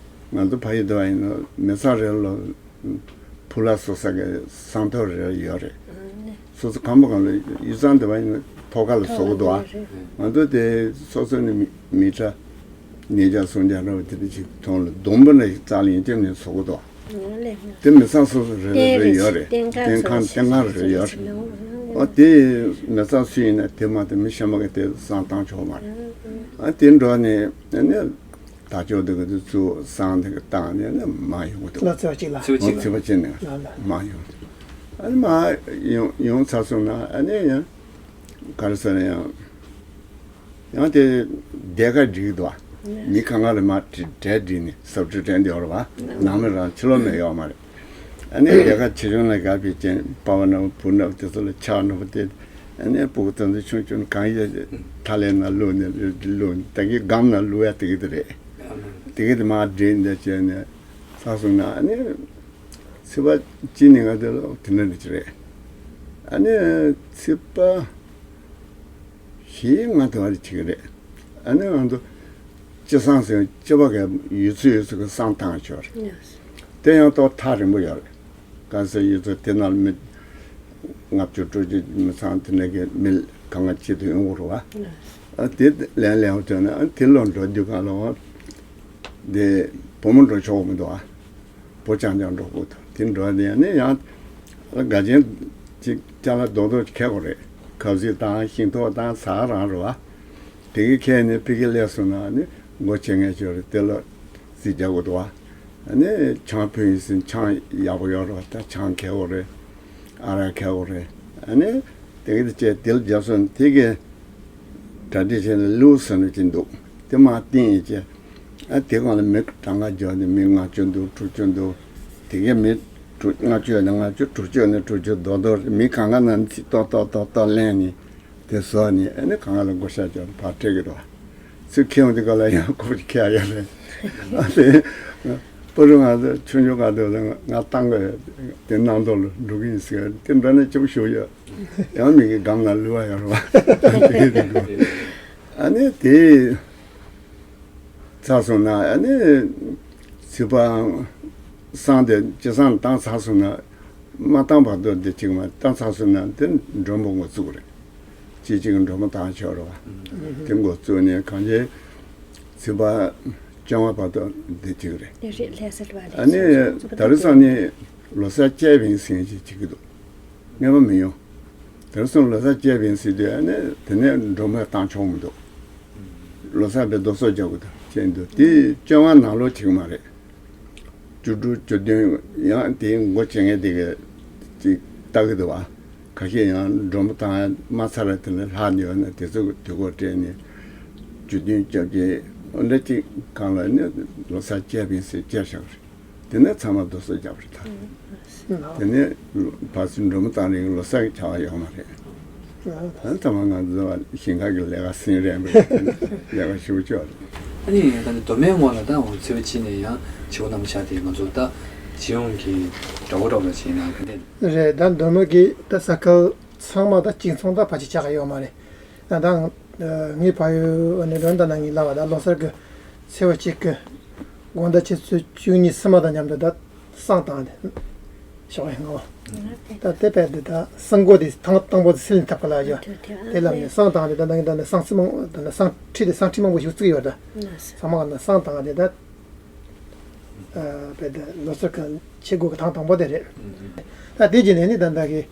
ང་ཚོ་ཕ་ཡུལ་དུ་བ་ཡིན་ན་མི་ཚང་རེ་ལོ། ཕུ་ལ་སོ་ས་གི་སྲང་ཐོ་རེ་ཡོད་རེད། སོ་སོ་ཁང་པ་གང་ལ་ཡུལ་ཚང་འདི་བ་ཡིན་ན་ཐོག་ཁ་ལ་བཟོ་གི་འདུག་ཨ། ང་ཚོ་དེ་སོ་སོ་ནི་མི་མི་ཁྲ་ཉིས་བརྒྱ་སུམ་བརྒྱ་ར་བ་དེ་འདྲ་ཞིག་ཐོང་ལ་སྡོང་པོ་ལ་ཞིག་རྩ་ལ་ཡིན་གཅིག་ནས་བཟོ་གི་འདུག་ཨ། དེ་མི་ཚང་སོ་སོ་རེ་རེ་རེ་ཡོད་རེད། རྟེན་ཁང་རྟེན་ཁང་རེ་ཡོད་རེད། ཨ་དེ་མི་ཚང་སུ་ཡིན་ན་དེ་མ་དེ་མི་གཤམ་པ་གི་དེ་བསང་བཏང་ཆོག་མ་རེད། ཨ་དེ་འགྲོ་ནས་ཨ་ནི། ད་ཅོག་དེ་ག་དུ་ཚུར་སྲང་དེ་ག་བཏང་ནས་ནི་མ་ཡོང་གི་འདུག་ལོ་ཚོད་གཅིག་ལ། ཚོད་གཅིག་ལ་ཚོད་པ་ཅན་ནས་ལ་ལ། མ་ཡོང་གི་འདུག་ཨ་ནི་མ་ཡོང་ཡོང་ཚར་སོང་ན་ཨ་ནི་ཡང་ག་རེ་ཟེར་ན་ཡང་ཡང་དེ་སྡེ་ཁ་སྒྲིག་འདུག་བ། མི་གང་ག་ལ་མ་གྲལ་སྒྲིག་ནས་ཟབ་ཁྲི་དྲན་དེ་ཡོད་རེད་བ། ནང་མི་རང་ཕྱི་ལོགས་མི་ཡོད་མ་རེད། ཨ་ནི་སྡེ་ཁག་ཆེ་ཆུང་ལ་དགའ་བའི་རྐྱེན་པ་ཕ་ནང་བུ་ནང་དེ་ཚོ་ལ་ཆགས་ནོར་བུ་དེ་ཨ་ནི་སྤུ་གུ་ཙམ་ཙམ་ཆུང་ཆུང་གང་ཡོད་ཐ་ལེ་ན་བླུགས་ནས་བླུགས་ནས་ད་གི་སྒམ་ན་བླུགས་ཡ་དེ་གི་དེ་རེད། དེ་གི་དེ་མ་འདྲེས་འདི་བྱས་ནས་ཚར་སོང་ན་ཨ་ནི་ཚེས་པ་གཅིག་ནས་ང་དེ་ལ་དེ་འདྲ་འདི་ཅི་རེད། ཨ་ནི་ཚེས་པ། ཞེས་ང་དེ་བ་རེ་བྱེད་ཀྱི་རེད། ཨ་ནི་ང་ཚོ་སྤྱི་བསང་ཟེར་སྤྱི་པ་གི་ཡུལ་ཚོ་ཡུལ་ཚོ་གི་བསང་བཏང་ཆོག་རེད། དེ་ཡང་ཏོག་ཐག་རིང་པོ་ཡོད་རེད། གང་ཟེར་ཡུལ་ཚོ་དེ་ནང་མི་ལྔ་བཅུ་དྲུག་ཅུ་མི་ཚང་དེ་འདྲ་གི་མི་གང་ག་ཅི་དུ་ཡོང་གི་རེད་བ། ཨ་དེ་ལན་ལན་བྱས་ན་ཨ་དེ་ལོ་འགྲོ་དུས་གང་ལ་བ། དེ་བུ་མོ་འགྲོ་ཆོག་གི་མི་འདུག་ཨ། བུ་རྐྱང་རྐྱང་འགྲོ་དགོས་འདུག་དེ་འགྲོ་དེ་ཡང་ནི་ཡང་དགའ་ཆེན་ཅིག་ཅ་ལག་རྡོག་རྡོག་ཅིག་ཁྱེར་དགོས་རེད། ཁབ་ཟིག་དང་ཤིང་ཏོག་དང་ཟ་རང་རེད་བ། དེ་གི་ཁྱེར་ནས་ཕ་གི་སླེབས་སོང་ན་ནི་སྒོ་ཕྱེ་ངེས་ཅོ་རེད། དེ་ལ་རྩིས་རྒྱག་དགོས་འདུག་བ། ནི་ཆང་ཕུད་ཡིན་ཟིན་ཆང་ཡག་པོ་ཡོད་རེད་བ། ད་ཆང་ཁྱེར་དགོས་རེད། ཨ་རག་ཁྱེར་དགོས་རེད། ནི་དེ་གི་དེ་བྱས་དེ་ལ་རྒྱབ་སོང་དེ་གི་གྲ་སྒྲིག་བྱས་ནས་ལུག་ཟ་ནི་ཅིག་འདུག་དེ་མ་བསྟན་ཡིན་ཅེ། ཨ་དེ་གང་ལ་མི་གྲངས་ཀ་འཇོག་ནས་མི་ལྔ་བཅུ་འདུག་དྲུག་ཅུ་འདུག་དེ་གའི་མི་དྲུག་ལྔ་བཅུ་ནས་ལྔ་བཅུ་དྲུག་ཅུ་ནས་དྲུག་ཅུ་རྡོག་རྡོག་མི་གང་ག་ན་ཅིག་ཏོག་ཏོག་ཏོག་ཏོག་ལེན་ནས་དེ་བཟོ་ནས་ཨ་ནི་གང་ག་ལ་བགོ་བཤའ་རྒྱག་ཕར་སྤྲད་གི་འདུག་ཚུར་ཁྱེར་ཡོང་དུས་ག་ལ་ཡང་ཁོ་ཁྱེར་ཡ་རེད། ཨ་དེ་པུ་རུ་ང་ཚོ་ཆུང་ཆུང་ག་དུས་ང་བཏང་གི་དེ་ནང་དོ་ལ་འགྲོ་གི་ཡིན་ཟེར་དེ་འདྲ་ནས་ཅུང་ཞུ་ཡོད། ཡང་མི་གི་སྒམ་ན་ལུས་པ་ཡོད་རེད་བ། དེ་གི་དེ་འགྲོ། ཨ་ནི་དེ། ཚར་སོང་ན་ཨ་ནི་ཚེས་པ་བསང་དེ་སྤྱི་བསང་བཏང་ཚར་སོང་ན་མ་བཏང་བར་དུ་འདི་གཅིག་མ་བཏང་ཚར་སོང་ན་དེ་མགྲོན་པོ་འགོ་བཙུགས་རེད། གཅིག་གཅིག་མགྲོན་པོ་བཏང་ཆོག་རེད་བ། དེ་འགོ་བཙུགས་ནས་གང་ཅི་ཚེས་པ་བཅོ་ལྔ་བར་དུ་འདི་གཅིག་རེད། དེ་རེད་ལྷ་ས་ལ་ཨ་ནི་ད་རེས་སང་ནི་ལོ་གསར་བཅད་པ་ཡིན་ཟེར་མཁན་ཅིག་བྱེད་ཀྱི་འདུག་ངེས་པ་མི་ཡོང་། དེར་སོང་ལོ་གསར་བཅད་པ་ཡིན་ཟེར་དུས་ཨ་ནི་དེ་ནས་མགྲོན་པོ་བཏང་ཆོག་མི་འདུག་ལོ་གསར་པའི་རྡོ་སོལ་རྒྱག་དགོས་དང་བཅས་འདུག་དེ་བཅོ་ལྔ་ནང་ལོགས་བྱེད་ཀྱི་མ་རེད། བཅུ་དྲུག་བཅུ་བདུན་ཡང་དེའི་འགོ་བྱེད་མཁན་དེ་གས་ཅིག་ལྟ་གི་འདུག་བ། ཁ་ཤས་ཡང་མགྲོན་པོ་བཏང་མ་ཚར་བ་དེ་ལས་ལྷག་ནས་ཡོད་ན་དེ་ཚོ་གི་དུས་འགོ་སྤྲད་ནས་བཅུ་བདུན་བཅོ་བརྒྱད་འོ་འདྲ་ཅིག་གང་ལ་ནི་ལོ་གསར་བཅད་པ་ཡིན་ཟེར་བཅད་བཞག་རེད། དེ་ནས་ཚང་མ་རྡོ་སོལ་རྒྱབ་རེད་ད། དེ་ནས་ཕར་ཚུར་མགྲོན་པོ་བཏང་རིང་ལོ་གསར་གྱི་བྱ་བ་ཡོད་མ་རེད། ད་ཚང་མ་ང་ཚོ་ཞིང་ཁ་གི་ལས་ཀ་སེང་རེད་མ་རེད། ལས་ཀ་ཞུ་ཆོག་རེད། ཨ་ནི་ད་ནི་མདོ་སྨད་ངོས་ལ་ད་འོང་ཚེས་པ་གཅིག་ནས་ཡང་བྱེད་སྒོ་རྣམ་པ་ཆགས་ཏེ་ང་ཚོ་ད་སྤྱི་ཡོངས་ཀྱི་དགྲ་བོ་འདྲ་བོ་ལ་བྱས་ན་ག་འདྲ། རེད། ད་མདོ་སྨད་ཀྱི་ད་ས་ཁུལ་ཚང་མ་ད་གཅིག་མཚུངས་ད་ཕལ་ཆེར་ཆགས་ཀྱི་ཡོད་མ་རེད། ད་ད་ངའི་ཕ་ཡུལ་ནས་འགྲོ་ན་ད་ན་ངའི་ལབ་པ་ད་ལོ་གསར་གི་ཚེས་པ་གཅིག་གི་དགོང་དག་ཆུ་ཚོད་བཅུ་གཉིས་ཕྱི་མ་དང་མཉམ་དུ་ད་བསང་བཏང་དེ་ཞོགས་ཡང་ངོ་། ད་དེ་བས་དེ་ད་བསང་སྒོ་དེ་ཐང་དང་པོ་དེ་སིལ་ནས་ཐབ་ཀ་ལ་ཡོད། དེ་ལབ་ནས་བསང་བཏང་དེ་ད་ད་ད་ནི་བསང་ཚི་མང་ད་ནི་བསང་ཁྲི་དེ་བསང་ཁྲི་མང་པོ་ཞིག་བརྩིགས་ཡོད་ད། ཚང་མ་ག་ན་བསང་བཏང་དེ་ད། བས་ད་ལོ་གསར་གི་ཆེ་དགུ་གི་ཐང་དང་པོ་དེ་རེད། ད་དེ་རྗེས་ནས་ནི་ད་ད་གི་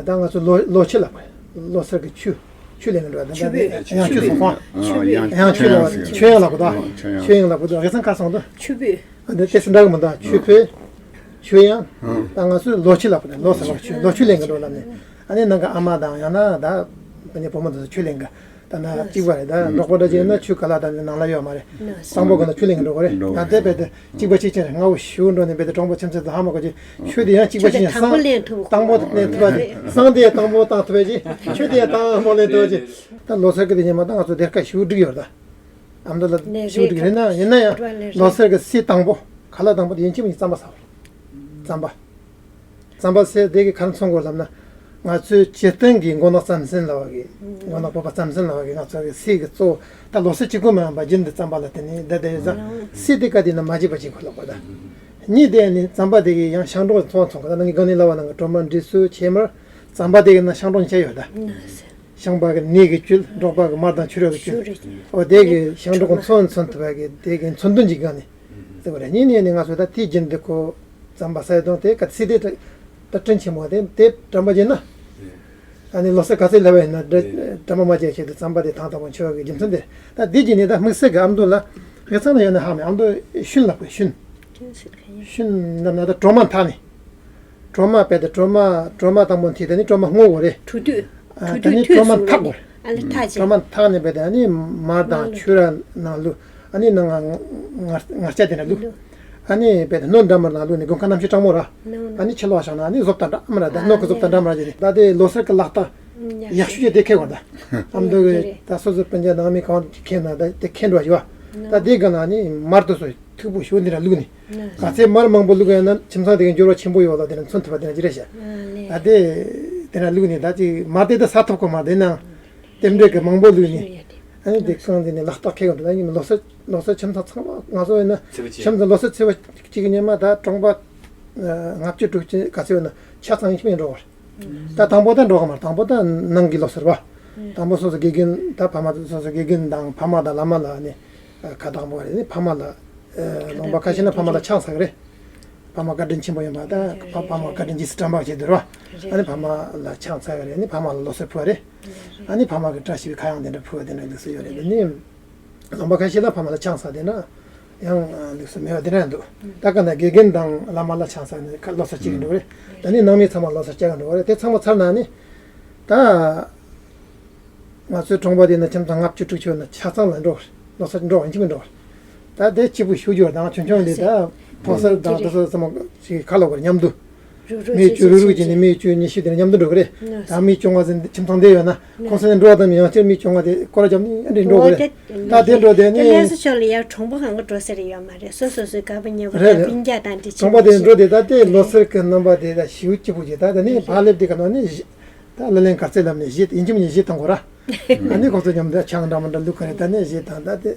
ད་ང་ཚོ་ལོ་ལོ་ཆུ་ལབ་གི་ལོ་གསར་གི་ཆུ་ཆུ་ལེན་གི་འགྲོ་ད་ད་ཡང་ཆུ་སོང་ཙང་ཡང་ཆུ་ལབ་ཆུ་ཡང་ལབ་གི་ད་ཆུ་ཡང་ལབ་གི་ད་རེ་ཚང་ཁ་སང་ད་ཆུ་བོས་ད་དེ་སུ་འདྲ་གི་མི་ད་ཆུ་བོས་ཆུ་ཡང་ད་ང་ཚོ་ལོ་ཆུ་ལབ་གི་ད་ལོ་གསར་ལོ་ཆུ་ལོ་ཆུ་ལེན་གི་འགྲོ་ལབ་ནས་ཨ་ནི་ནང་གི་ཨ་མ་དང་ཡང་ན་ད་བུ་མོ་དེ་ཚོ་ཆུ་ལེན་གི་ད་ན་གཅིག་པ་རེད། ད་འབྲོག་པ་འདྲ་ཅིག་ཡིན་ན་ཆུ་ག་ལ་ད་ནང་ལ་ཡོད་མ་རེད། གཙང་པོ་ག་ན་ཆུ་ལེན་གི་འགྲོ་གི་རེད། ད་དེ་བས་དེ་གཅིག་པ་གཅིག་ཅན་རེད། སྔ་བོ་ཞུ་འགྲོ་ནས་བས་དེ་གྲོང་པ་ཁྱིམ་ཚང་དང་ཧ་མ་གོ་ཅིག་ཆུ་དེ་ཡང་གཅིག་པ་གཅིག་ཅན་སང་དང་པོ་ལེན་ཐུབ་པ་ཅིག་སང་དེ་ཡང་དང་པོ་བཏང་ཐུབ་པ་ཅིག་ཆུ་དེ་ཡང་དང་པོ་ལེན་ཐུབ་པ་ཅིག་ད་ལོ་སར་གི་དེ་ཉི་མ་ད་ང་ཚོ་སྡེར་ཁ་ཞུ་འགྲིག་ཡོད་རེད། ད་ཨ་མདོ་ལ་ཞུ་འགྲིག་རེད་ན་ཡིན་ན་ཡང་ལོ་སར་གི་སི་དང་པོ་ག་ལ་དང་པོ་དེ་ཡིན་གཅིག་མིན་གཅིག་རྩམ་པ་ཟ་བ་རེད། རྩམ་པ། རྩམ་པ་ཟེར་དེ་གི་ག་རེ་མཚོན་དགོས་ལབ་ན། ང་ཚོའི་སྤྱིར་བཏང་གི་མགོ་ནག་རྩམ་ཟན་ལབ་པ་གི། མགོ་ནག་བོད་པ་རྩམ་ཟན་ལབ་པ་གི་ང་ཚོ་གི་སི་གི་གཙོ་བོ་ད་ལོ་སར་གཅིག་པུ་མ་ཡིན་པ་རྒྱུན་དུ་རྩམ་པ་ལ་བརྟེན་ནས་བསྡད་བསྡད་ཡོད་ཙང་། སི་དེ་ག་དེ་ན་མ་བརྗེད་པ་ཅིག་དགོས་ལབ་པ་ད། གཉིས་དེ་ནི་རྩམ་པ་དེ་གི་ཡང་ཤིང་འབྲོག་ཚོང་ཚོང་གི་ད་ནང་གི་སྒང་ནས་ལབ་པ་ནང་གི་གྲོ་མ་འབྲི་སོ་ཕྱེ་མར་རྩམ་པ་དེ་གི་ན་ཤིང་འབྲོག་ནས་བྱས་ཡོད་ད། ཤིང་པ་གི་ནས་ཀྱི་བཅུད། འབྲོག་པ་གི་མར་དང་ཕྱུར་ར་གི་བཅུད། འོ་དེ་གི་ཤིང་འབྲོག་གི་མཚོན་མཚོན་ཐུབ་པ་གི་དེ་གི་མཚོན་དོན་གྱི་སྒང་ནས་ཟེར་བ་རེད། གཉིས་ནས་ནི་ང་ཚོ་ད་དེའི་རྒྱུན་དུ་ཁོ་རྩམ་པ་ཟ་ཡི་དང་དེ་ག་ཚིག་དེ་ད་དྲིན་ཆེན་མོ་དེ་དེ་དྲན་པ་བརྗེད་ན། ཨ་ནི་ལོ་སར་ག་ཚོད་ལབ་པ་ཡིན་ན་དྲན་པ་མ་བརྗེད་ཆེད་དུ་རྩམ་པ་དེ་དང་དང་པོ་མཆོད་པ་གི་རྒྱུ་མཚན་དེ། ད་དེ་རྒྱུན་ནས་ད་དམིགས་བསལ་གི་ཨ་མདོ་ལ་ངའི་ཚང་ན་ཡོད་ན་ཧ་མི་ཨ་མདོ་ཤུན་ལབ་དགོས་ཤུན། ཤུན་ལབ་ན་ད་གྲོ་མ་འཐག་ནས། གྲོ་མ་བས་ཏེ་གྲོ་མ་གྲོ་མ་དང་པོ་འཐིག་དེ་ནི་གྲོ་མ་སྔོ་བོ་རེད། དྲུག་དུས། ཨ་དྲུག་དེ་དུས་ནི་དུས་གྲོ་མ་སུ་འཐག་རེད་གོ། ཨ་ལ་འཐག་ཅིང་། གྲོ་མ་འཐག་ནས་བས་ཏེ་ཨ་ནི་མར་དང་ཆུ་ར་ནང་བླུགས། ཨ་ནི་ནང་ང་ང་ང་རྐྱལ་དེ་ནང་བླུགས། ཨ་ནི་བས་ཏེ་སྣོད་འདྲ་མར་ནང་བླུགས་ནས་དགུན་ཁ་གནམ་གཤིས་གྲང་མོ་ར། ཨ་ནི་ཕྱི་ལོགས་བཞག་ན་ཨ་ནི་བཟོ་ལྟ་འདྲ་མ་ར་ད་སྣོད་ཀྱི་བཟོ་ལྟ་འདྲ་མ་ར་ཅིག་རེད། ད་དེ་ལོ་སར་གི་ལག་རྟགས་ཡག་ཤོས་ཅིག་དེ་ཁེལ་བ་ད། ཨ་མདོ་གི་ད་སོ་སོའི་སྤུན་ཀྱག་ནང་མི་གང་ཁེལ་ན་ད་དེ་ཁེལ་འགྲོ་བ་ཞིག་བ། ད་དེ་ག་ན་ཨ་ནི་མར་དུ་སོ། མཐུག་པོ་ཞིག་འདི་འདྲ་བླུགས་ནས། ག་ཚད་མར་མང་པོ་བླུགས་ཡོད་ན་ཁྱིམ་ཚང་དེ་གའི་འབྱོར་བ་ཆེན་པོ་ཡོད་ལ་དེ་འདྲ་མཚོན་ཐུབ་པ་དེ་འདྲ་ཅི་རེད་ཤག་ཨ་ལས། ད་དེ་དེ་འདྲ་བླུགས་ནས་ད་ཅིག་མར་དེ་ད་ཟ་ཐུབ་ཀྱི་མ་རེད་ན། རྟེན་འབྲེལ་གྱི་མང་པོ་བླུགས་ནས། ཨ་ནི་དེ་གང་དེ་ནས་ལག་རྟགས་ཁེལ་གི་འདུག་ད་ཡིན་ལོ་སར་ལོ་སར་ཁྱིམ་ཚང་ཚང་མ་ང་ཚོ་ཡིན་ན་ཚེས་པ་གཅིག་ཁྱིམ་ཚང་ལོ་སར་ཚེས་པ་གཅིག་གི་ཉིན་མ་ད་གྲོང་པ་ལྔ་བཅུ་དྲུག་ཅུ་ག་ཚོད་ཡོད་ན་ཆ་ཚང་ཡིན་ཁྱིམ་ཡིན་འགྲོ་བར། ད་དང་པོ་ད་འགྲོ་གི་མ་རེད། དང་པོ་ད་ནང་གི་ལོ་སར་བ། དང་པོ་སོ་སོ་དགེ་རྒན་ད་ཕ་མ་སོ་སོ་དགེ་རྒན་དང་ཕ་མ་དང་བླ་མ་ལ་ནི་ཁ་བཏགས་པ་རེད། ནི་ཕ་མ་ལ་ལུང་པ་ཁ་ཤས་ན་ཕ་མ་ལ་ཆང་ཟ་གི་རེད། ཕ་མ་བཀའ་དྲིན་ཆེན་པོ་ཡིན་པ་ད་ཕ་ཕ་མ་བཀའ་དྲིན་རྗེས་སུ་དྲན་པ་བྱེད་དུ་ར། ཨ་ནི་ཕ་མ་ལ་ཆང་ཟ་གི་རེད། ནི་ཕ་མ་ལ་ལོ་སར་ཕུལ་བ་རེད། ཨ་ནི་ཕ་མ་གི་བཀྲ་ཤིས་པའི་ཁ་གཡང་དེ་འདྲ་ཕུལ་བ་དེ་འདྲ་ལུགས་སྲོལ་ཡོད་རེད། ནི། ལུང་པ་ཁ་ཤས་ལ་ཕ་མ་ལ་ཆང་ཟ་དེ་འདྲ་ཡང་ལུགས་སྲོལ་མེད་པ་དེ་འདྲ་འདུག་ད་ག་ན་དགེ་རྒན་དང་བླ་མ་ལ་ཆང་ཟ་ནས་ཁ་ལོ་སར་བྱེད་ཀྱི་འགྲོ་གི་རེད། ད་ནི་ནང་མི་ཚང་མ་ལོ་སར་བྱེད་ཀྱི་འགྲོ་གི་རེད། དེ་ཚང་མ་ཚར་ན་ནི། ད་ང་ཚོའི་གྲོང་པ་དེ་ན་ཁྱིམ་ཚང་ལྔ་བཅུ་དྲུག་ཅུ་ན་ཆ་ཚང་ལ་འགྲོ་གི་རེད། ལོ་སར་འགྲོ་གི་རེད། ཁྱིམ་གྱི་འགྲོ་གི་རེད། ད་དེ་གཅིག་པུ་ཞུ་རྒྱུ་དང་ཆུང་ཆུང་ལས་ད་ཕོ་གསར་དང་དེ་ཚོ་ཚང་མ་ཞིག་ཁ་ལོ་བར་མཉམ་དུ། རུག་རུག་མི་བཅུ་རུག་རུག་བྱས་ནས་མི་བཅུ་ཉི་ཤུ་དེ་འདྲ་མཉམ་དུ་འགྲོ་གི་རེད། ད་མི་བཅོ་ལྔ་ཙམ་ཁྱིམ་ཚང་དེ་ཡོད་ན་ཁོང་ཚོ་ནས་འགྲོ་བ་དང་ཡང་བསྐྱར་མི་བཅོ་ལྔ་དེ་སྐོར་ར་བརྒྱབ་ནས་འདྲེ་འགྲོ་གི་རེད། ད་དེ་འགྲོ་དེ་ནས་ལྷ་ས་ཕྱོགས་ལ་ཡར་གྲོང་པ་གང་ག་འགྲོ་ས་རེད་ཡོད་མ་རེད། སོ་སོ་སོའི་དགའ་པོ་ཉེ་པོ་རེད་རེད། སྤུན་ཀྱག་དང་འདྲ་གྲོང་པ་དེ་འགྲོ་དེ་ད་དེ་ལོ་སར་གི་རྣམ་པ་དེ་ད་ཞིའུ་སྐྱིད་པོ་ཅིག་ད་དེ་ནས་ཕར་སླེབས་དེ་ག་ནང་ནས་ད་ལ་ལན་ག་ཚད་ལབ་ནས་བཞེས་ཡིན་གཅིག་མིན་གཉིས་བཞེས་བཏང་དགོས་ར། ཨ་ནི་ཁོང་ཚོ་མཉམ་དུ་ཆང་འདྲ་མི་འདྲ་བླུག་གི་རེད། ད་ནི་བཞེས་དང་ད་དེ།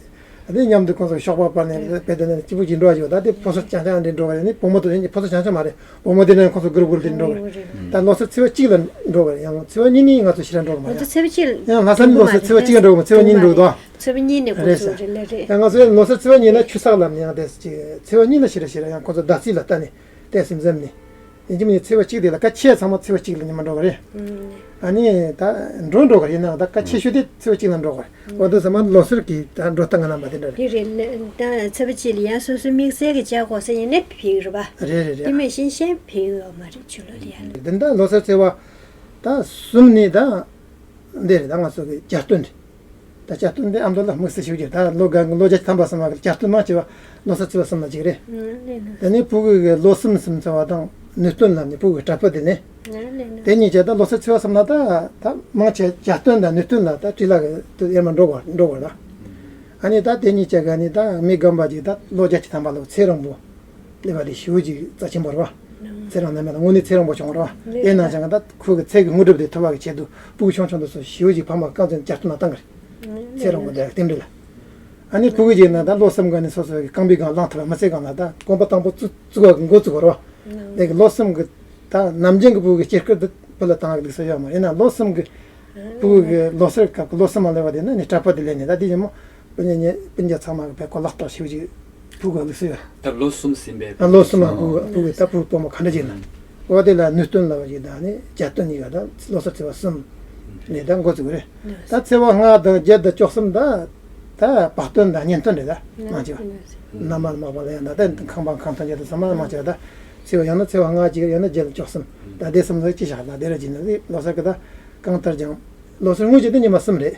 ཨ་ནི་མཉམ་དུ་ཁོང་ཚོ་ཞོགས་པ་བར་ནས་དཔེ་དེ་ནས་སྐྱིད་པོ་ཅིག་འགྲོ་བ་ཡོད། ད་དེ་ཕོ་གསར་རྐྱང་རྐྱང་འདྲ་འགྲོ་གི་རེད། ནི་བུ་མོ་དེ་ཕོ་གསར་རྐྱང་རྐྱང་མ་རེད། བུ་མོ་དེ་ནས་ཁོང་ཚོ་གུར་གུར་དེ་འགྲོ་གི་རེད། ད་ལོ་སར་ཚེས་པ་གཅིག་ལ་འགྲོ་གི་རེད། ཡང་ཚེས་པ་གཉིས་ནི་ང་ཚོ་ཞེ་དྲག་འགྲོ་གི་མ་རེད། ང་ཚོ་ཚེས་པ་གཅིག་ཡང་ལྷ་ས་ནས་ལོ་སར་ཚེས་པ་གཅིག་ལ་འགྲོ་གི་མ། ཚེས་པ་གཉིས་འགྲོ་གི་འདུག་ཚེས་པ་གཉིས་ནས་འགོ་རེད་ཚུགས་ཟེར། རེད་ལ་རེད། ཡང་ང་ཚོ་ཡང་ལོ་སར་ཚེས་པ་གཉིས་ན་ཆུ་སག་ལ་ནི་ཡང་དེ་ཚེས་པ་གཉིས་ལ་ཞེ་དྲག་ཞེ་དྲག་ཡང་ཁོང་ཚོ་ཟླ་རྩིས་ལ་ལྟ་ནས་ཏོག་ཙམ་འཛེམ་ནས། ཡིན་གཅིག་མིན་གཉིས་ཚེས་པ་གཅིག་དེ་ལ་སྐད་ཆ་ཚང་མ་ཚེས་པ་གཅིག་ལ་ཉི་མ་འགྲོ་གི་རེད། ཨ་ནི་ད་འགྲོ་འགྲོ་གི་རེད། ཡིན་ནའང་ད་སྐད་ཆ་ཤོད་དུས་ཚེས་པ་གཅིག་ལ་འགྲོ་གི་རེད། འོ་དེ་ཚང་མ་ལོ་སར་གྱི་ད་འགྲོ་སྟངས་ཀྱི་རྣམ་པ་དེ་འདྲ་རེད། དེ་རེད། ད་ཚེས་པ་གཅིག་ལ་ཡང་སོ་སོའི་དམིགས་བསལ་གྱི་བྱ་དགོས་ས་ཡིན་ན་ཕེབས་ཡོད་རེད་པ། རེད་རེད་རེད། དེ་མིན་གཞན་གཞན་ཕེབས་ཡོད་མ་རེད། ཆུ་ལོག་ལ་ཡང་། འདི་ད་ལོ་སར་ཚེས་པ་ད་གསུམ་ནས་ད་འདི་རེད། ད་ང་ཚོ་གི་གྱ་སྟོན་རེད། ད་གྱ་སྟོན་འདི་ཨ་མདོ་ལ་དམིགས་བསལ་ཞིག་གྱུར། ད་ལོ་ག་ལོ་བརྒྱད་ཅུ་ཐམ་པ་སོང་བ་གི་གྱ་སྟོན་མང་ཆེ་བ་ལོ་སར་ཚེས་པ་གསུམ་ལ་གཅིག་རེད། ཨ་ལས་ན། དེ་ནས་ཕྲུ་གུ་གི་ལོ་གསུམ་གསུམ་ཚེས་པ་དང་ནུས་སྟོན་ལ་ནི་ཕྲུ་གུ་གྲྭ་པ་དེ་ནས། ཨ་ལས་ན། དེ་གཉིས་ཀྱི་ད་ལོ་སར་ཚེས་པ་གསུམ་ལ་ད་ད་མང་ཆེ་གྱ་སྟོན་དང་ནུས་སྟོན་ལ་ད་བྲིས་ལ་གི་དུ་ཡར་མར་འགྲོ་དགོས་འགྲོ་དགོས་ད། ཨ་ནི་ད་དེ་གཉིས་ཀྱི་ག་ནི་ད་མི་རྒན་པ་ཅིག་ད་ལོ་བརྒྱད་ཅུ་ཐམ་པ་ལོ་ཚེ་རིང་པོ། ལེ་བ་དེ་ཞེ་པོ་ཅིག་རྩ་ཆེན་པོ་རེད་པ། ཚེ་རིང་ནད་མེད་ལ་དངོས་གནས་ཚེ་རིང་པོ་བྱུང་རེད་པ། དེ་ནང་བཞིན་ད་ཁོ་གི་ཚེ་གི་དངོས་གྲུབ་དེ་ཐོབ་པ་གི་ཆེད་དུ་ཕྲུ་གུ་ཆུང་ཆུང་དེ་ཚོ་ཞེ་པོ་ཅིག་ཕ་མ་རྐང་འཛིན་གྱ་སྟོན་ལ་བཏང་གི་རེད། ཚེ་རིང་པོ་དེ་རྟེན་འབྲེལ་ལ། ཨ་ནི་ཕྲུ་གུ་ཅིག་ན་ད་ལོ་གསུམ་ག་ནས་སོ་སོ་གི་རྐང་པའི་སྒང་བླངས་ཐུབ་པ་མི་ཚེ་སྒང་ལ་ད་གོམ་པ་དང་པོ་བཙུགས་བཙུགས་པ་གི་འགོ་བཙུགས་པ་རེད་པ། དེ་གི་ལོ་གསུམ་གི་ད་ནམ་རྒྱུན་གི་ཕྲུ་གུ་གི་སྐྱེ་སྐར་དེ་བུ་ལ་བཏང་གི་འདུག་ས་ཡོད་མ་རེད། ཡིན་ན་ལོ་གསུམ་གི་ཕྲུ་གུ་གི་ལོ་སར་སྐབས་ཀྱི་ལོ་གསུམ་མ་སླེབས་པ་དེ་ན་ནི་གྲྭ་པ་དེ་སླེབས་ནས་ད་དེ་ཡིན་མོ། སྤུན་ཀྱག་ཉེ་སྤུན་ཀྱག་ཚང་མ་གི་བས་ཁོ་ལག་རྟགས་ཞེ་པོ་ཅིག་ཕྲུ་གུ་ལུགས་སྲོལ་ཡོད། ད་ལོ་གསུམ་ཟིན་པའི་ཨ་ལོ་གསུམ་མ་ཕྲུ་གུ་ཕྲུ་གུ་ད་ཕྲུ་གུ་སྤོ་མོ་ག་འདྲ་ཅིག་ན། འོ་དེ་ལ་ནུས་སྟོན་ལབ་པ་ཅིག་དང་ནི་གྱ་སྟོན་གཉིས་ཀ་ད་ལོ་སར་ཚེས་པ་གསུམ་ནས་ད་འགོ་བཙུགས་རེད། ད་ཚེས་པ་ལྔ་དང་བརྒྱད་དང་བཅུ་གསུམ་ད་ད་བག་སྟོན་དང་གཉེན་སྟོན་རེད། ད་མང་ཆེ་བ་ན་མ་མ་པ་ལ་ཡང་ད་ད་ཁང་པ་ཁང་ཐང་བརྒྱད་དང་གསུམ་མ་མང་ཆེ་བ་ད་ཚེས་པ་ཡང་ན་ཚེས་པ་ལྔ་གཅིག་ཡང་ན་བརྒྱད་དང་བཅུ་གསུམ་ད་དེ་གསུམ་ལ་ཅི་བཞག་ད་དེ་ར་ཅིག་ན་ལོ་སར་གི་ད་གང་ལྟར་ཀྱང་ལོ་སར་དངོས་གཞི་དེ་ཉི་མ་གསུམ་རེད།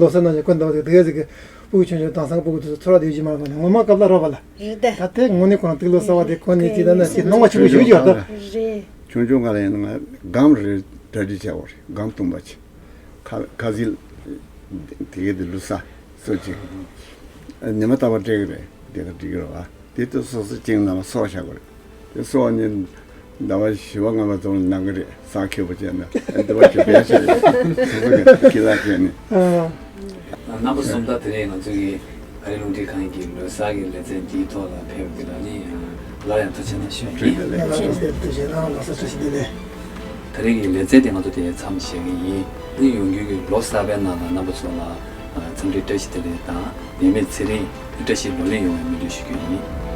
གི་ལོ་གསར་ནང་བཞིན་ཁོ་འདི་བ་དེ་དེ་ག་ཟིག་གི་སྤུ་གུ་ཆུང་ཆུང་དེང་སང་གི་སྤུ་གུ་དེ་ཚོ་ཚོར་བ་དེ་ཡོད་ཀྱི་མ་རེད་པ། ངོ་མ་སྐབས་ལ་རོགས་པ་ལ། རེད་དེ། ད་དེ་དངོས་གནས་ཁོ་རང་ཏིག་ལོ་གསར་བ་དེ་གོ་ནས་ཅི་ད་ན་ཅི་སྣང་བ་ཆེན་པོ་ཞིག་ཡོད་ཀྱི་རེད་ད། རེད། ཆུང་ཆུང་སྒང་ལ་ཡིན་ན་ང་སྒམ་རེ་གྲ་སྒྲིག་བྱས་པ་རེད། སྒམ་བཏུང་པ་ཅིག་ཁ་ཁ་ཟིལ་དེ་གའི་དེ་ལུས་ས་སོ་ཅིག་ཉི་མ་རྟག་པར་སྤྲད་ཀྱི་རེད། དེ་ག་འགྲིག་གི་རེད་བ། དེ་དུས་སོ་སོ་ཅིག་ནང་ལ་གསོ་བྱ་དགོས་རེད། དེ་གསོ་བ་ནི་ཟླ་བ་བཞི་པ་ལྔ་པ་ཙམ་ལ་ནང་གི་རེད། ས་ཁེ་པོ་བྱས་ན་འདི་བ་ཅིག་བེད་ཤ་རེད། སོ་སོ་གི་ཁི་ལ་བྱས་ནས། ཨ། རྣམ་པ་གསུམ་ད་དེ་རིང་ང་ཚོ་གི་ཨ་རི་རླུང་འཕྲིན་ཁང་གི་ལོ་གསར་གྱི་ལེ་ཚན་འདིའི་ཐོག་ལ་ཕེབས་པ་དེ་ལ་ནི་སླར་ཡང་ཐུགས་རྗེ་གནང་ཞུ་ཡ་ཡིན། ཐུགས་རྗེ་ཆེ། ལགས་སོ། ཐུགས་རྗེ་གནང་། ལགས་སོ། བཀྲ་ཤིས་བདེ་ལེགས། ད་རེས་ཀྱི་ལེ་ཚན་དེ་ང་ཚོ་དེ་མཚམས་བཞག་གི་ཡིན། ཨ་ནི་ཡོང་རྒྱུ་གི་ལོ་གསར་པའི་ནང་ལ་རྣམ་པ་ཚོ་ལ་འཚམས་འདྲི་བཀྲ་ཤིས་བདེ་ལེགས་དང་ནད་མེད་ཚེ་རིང་བཀྲ་ཤིས་ལོ་ལེགས་ཡོང་བའི་སྨོན་འདུན་ཞུ་རྒྱུ་ཡིན།